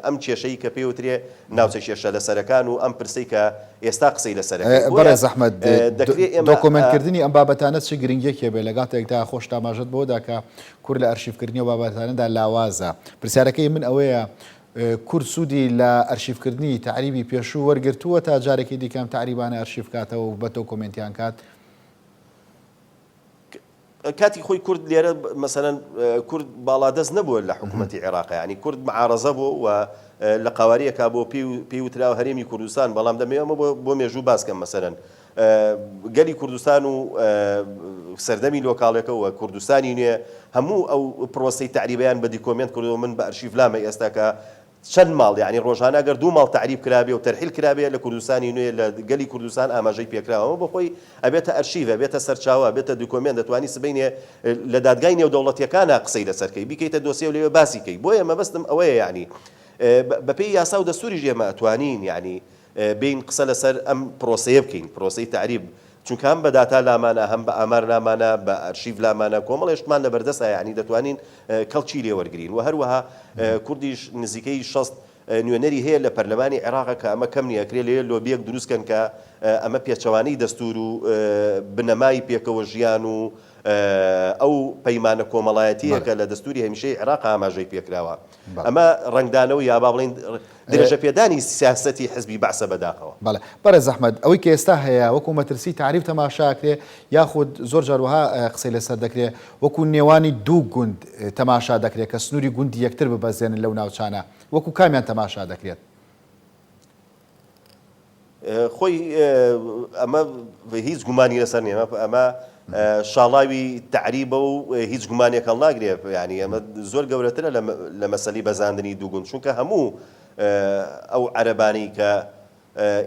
ئەم کێشەی کە پێی وترێ ناوچە کێشە لەسەرەکان و ئەم پرسەی کە ئێستا قسەی لەسەرەکەین بۆیە بەڕێز ئەحمەد دەکرێ ئێمە دۆکۆمێنتکردنی ئەم بابەتانە چ گرنگیەکی هەبێ لە کاتێکدا خۆشت ئاماژەت بەوە دا کە کورد لە ئەرشیفکردنی ئەو بابەتانەدا لاوازە پرسیارەکەی من ئەوەیە کورد سوودی لە ئەرشیفکردنی تەعریبی پێشوو وەرگرتووە تا جارێکی دیکە ئەم تەعریبانە ئەرشیف کاتەوە و بە دۆکۆمێنتیان کات؟ کاتی خۆی کورد لێرە مەسەلەن کورد باڵادەست نەبووە لە حکوومەتی عێراق یانی کورد معارەزە بووە و لە قەوارەیەکا بۆ پێی وتراوە هەرێمی کوردستان بەڵام دەمەوێ ئەمە بۆ مێژوو باس کەم مەسەلەن گەلی کوردستان و سەردەمی لۆکاڵەکە و کوردستانی نوێ هەموو ئەو پرۆسەی تەعریبەیان بە دیکۆمێنت کردەوە من بە ئەرشیف لامە ئێستا کە چەند ماڵ یانی ڕۆژانە گەر دوو ماڵ تەعریب کرابێ و تەرحیل کرابێ لە کوردستانی نوێ لە گەلی کوردستان ئاماژەی پێکراوە ئەمە بۆ خۆی ئەبێتە ئەرشیف ئەبێتە سەرچاوە ئەبێتە دکۆمێنت دەتوانی سبەینێ لە دادگای نێودەوڵەتیەکانا قسەی لەسەر کەی بیکەیتە دۆسیە و لەوێ باسی کەی بۆیە مەبەستم ئەوەیە یانی بەپێی یاسا و دەستوریش ئێمە ئەتوانین یانی بێین قسە لەسەر ئەم پرۆسەیە بکەین، پرۆسەی تەعریب، چونکە هەم بە داتا لامانە، هەم بە ئامار لامانە، بە ئەرشیف لامانە، کۆمەڵێ شتمان لەبەردەستە، یەعنی دەتوانین کەڵکی لێ وەرگرین و هەروەها کوردیش نزیکەی 60 نوێنەری هەیە لە پەرلەمانی عێراق کە ئەمە کەم نییە، ئەکرێ لەوێ لۆبییەک دروست کەن کە ئەمە پێچەوانەی دەستوور و بنەمای پێکەوە ژیان و ئەو پەیمانە کۆمەڵایەتییە کە لە دەستووری هەمیشەی عێراق ئاماژەی پێکراوە. ئەمە ڕەنگدانەوە یا با بڵێین درێژەپێدانی سیاسەتی حزبی بەعسە بەداخەوە. بەڵێ بەڕێز ئەحمەد، ئەوەی کە ئێستا هەیە وەکو مەترسی تەعریب تەماشا ئەکرێ یاخود زۆر جار وەها قسەی لەسەر دەکرێ وەکو نێوانی دوو گوند تەماشا دەکرێ کە سنووری گوندی یەکتر ببەزێنن لەو ناوچانە وەکو کامیان تەماشا دەکرێت؟ خۆی ئەمە هیچ گومانی لەسەر نییە ئەمە شاڵاوی تەعریبە و هیچ گومانێک هەڵناگرێ یانی ئەمە زۆر گەورەترە لە مەسەلی بەزاندنی دوو گوند چونکە هەموو ئەو عەرەبانەی کە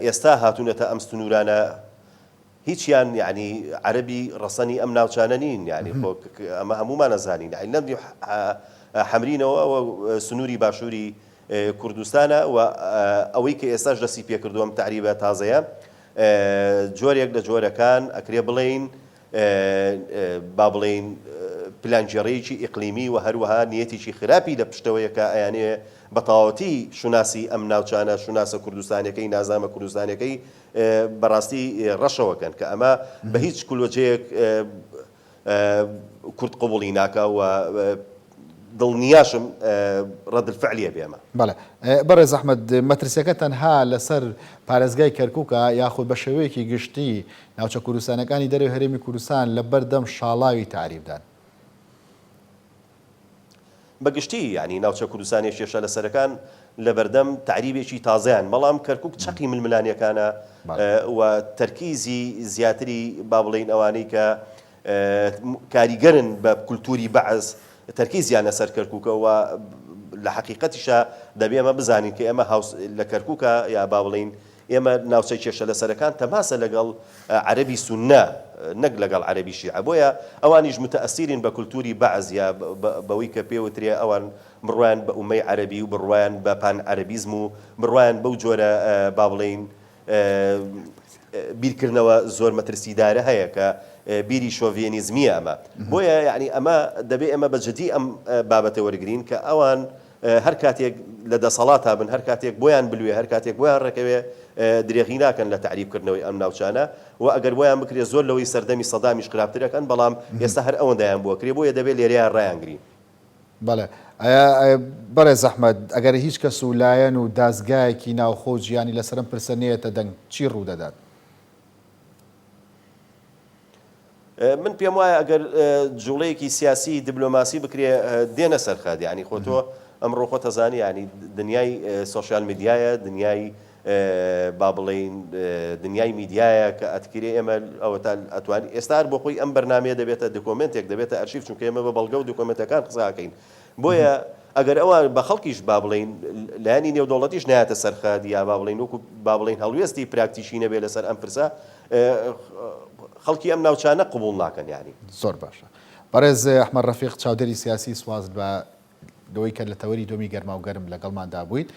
ئێستا هاتوونەتە ئەم سنوورانە هیچیان یانی عەرەبی ڕەسەنی ئەم ناوچانە نین یانی خۆ ئەمە هەموومان ئەزانین یانی لەم حەمرینەوە ئەوە سنووری باشووری کوردستانە و ئەوەی کە ئێستاش دەستی پێکردووە ئەم تەعریبە تازەیە جۆرێک لە جۆرەکان ئەکرێ بڵێین با بڵێین پلانگێڕییەکی ئیقلیمی و هەروەها نیەتێکی خراپی لە پشتەوەیە کە ئەیانەوێ. بە تەواوەتی شوناسی ئەم ناوچانە، شوناسە کوردستانیەکەی، نازنامە کوردستانیەکەی بەڕاستی ڕەشەوە کەن کە ئەمە بە هیچ کولوجەیەک کورد قبوڵی ناکا و دڵنیاشم ڕەد الفعلی ئەبێ ئەمە. بەڵێ بەڕێز ئەحمەد مەترسیەکە تەنها لەسەر پارێزگای کەرکوکە یاخود بە شێوەیەکی گشتی ناوچە کوردستانەکانی دەرەوەی هەرێمی کوردستان لەبەردەم شاڵاوی تەعریبدان؟ بە گشتی یانی ناوچە کوردستانیە کێشە لەسەرەکان لەبەردەم تەعریبێکی تازەیان بەڵام کەرکوک چەقی ململانێکانە و تەرکیزی زیاتری با بڵێین ئەوانەی کە کاریگەرن بە کولتوری بەعس تەرکیزیان لەسەر کەرکوکە و لە حەقیقەتیشا دەبێ ئێمە بزانین کە ئێمە هاوس لە کەرکوکە یا با بڵێین ئێمە ناوچەی کێشە لەسەرەکان تەماسە لەگەڵ عەرەبی سوننە نەک لەگەڵ عەرەبی شیعە بۆیە ئەوانیش متەئەسیرین بە کولتوری بەعس یا بەوەی کە پێوترێ ئەوان بڕوایان بە ئومەی عەرەبی و بڕوایان بە پان عەرەبیزم و بڕوایان بەو جۆرە با بڵێین بیرکردنەوە زۆر مەترسیدارە هەیە کە بیری شۆڤێنیزمیە ئەمە بۆیە یعنی ئەمە دەبێ ئێمە بە جدی ئەم بابەتە وەرگین کە ئەوان هەر کاتێک لە دەسەڵاتا بن، هەر کاتێک بۆیان بلوێ، هەر کاتێک بۆیان ڕێکەوێ درێغی ناکەن لە تەعریب کردنەوەی ئەم ناوچانە و ئەگەر بۆیان بکرێ زۆر لەوەی سەردەمی سەدامیش خراپتر ئەکەن، بەڵام ئێستا هەر ئەوەندەیان بۆ ئەکرێ، بۆیە دەبێ لێرەیا ڕایانگرین. بەڵێ بەڕێز ئەحمەد، ئەگەر هیچ کەس و لایەن و دازگایەکی ناوخۆ و جیهانی لەسەر ئەم پرسە نەیەتە دەنگ چی ڕوودەدات؟ من پێم وایە ئەگەر جوڵەیەکی سیاسی دبلۆماسی بکرێ دێنە سەر خەت یانی خۆ تۆ ئەمڕۆ خۆت ئەزانی یانی دنیای سۆشیال میدیایە دنیای با بڵێین دنیای میدیایە کە ئەتکرێ ئێمە ئەوەتا ئەتوانی ئێستا هەر بۆ خۆی ئەم بەرنامەیە دەبێتە دکۆمێنتێک دەبێتە ئەرشیف چونکە ئێمە بە بەڵگە و دکۆمێنتەکان قسە ئەکەین بۆیە ئەگەر ئەوان بە خەڵکیش با بڵێین لایەنی نێودەوڵەتیش نایەتە سەر خەت یا با بڵێین وەکو با بڵێین هەڵوێستی پراکتیکی نەبێ لەسەر ئەم پرسە خەڵکی ئەم ناوچانە قبوڵ ناکەن یانی. زۆر باشە بەڕێز ئەحمەد ڕەفیق چاودێری سیاسی سوپاست بە لەوەی کە لە تەوەری دووەمی گەرماو گەرم لەگەڵماندا بوویت.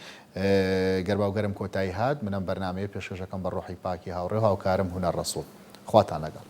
گەرماو گەرم کۆتایی هات من ئەم بەرنامەیە پێشکەشەکەم بە ڕۆحی پاکی هاوڕێ و هاوکارم هونەر ڕەسوڵ. خواتان لەگەڵ.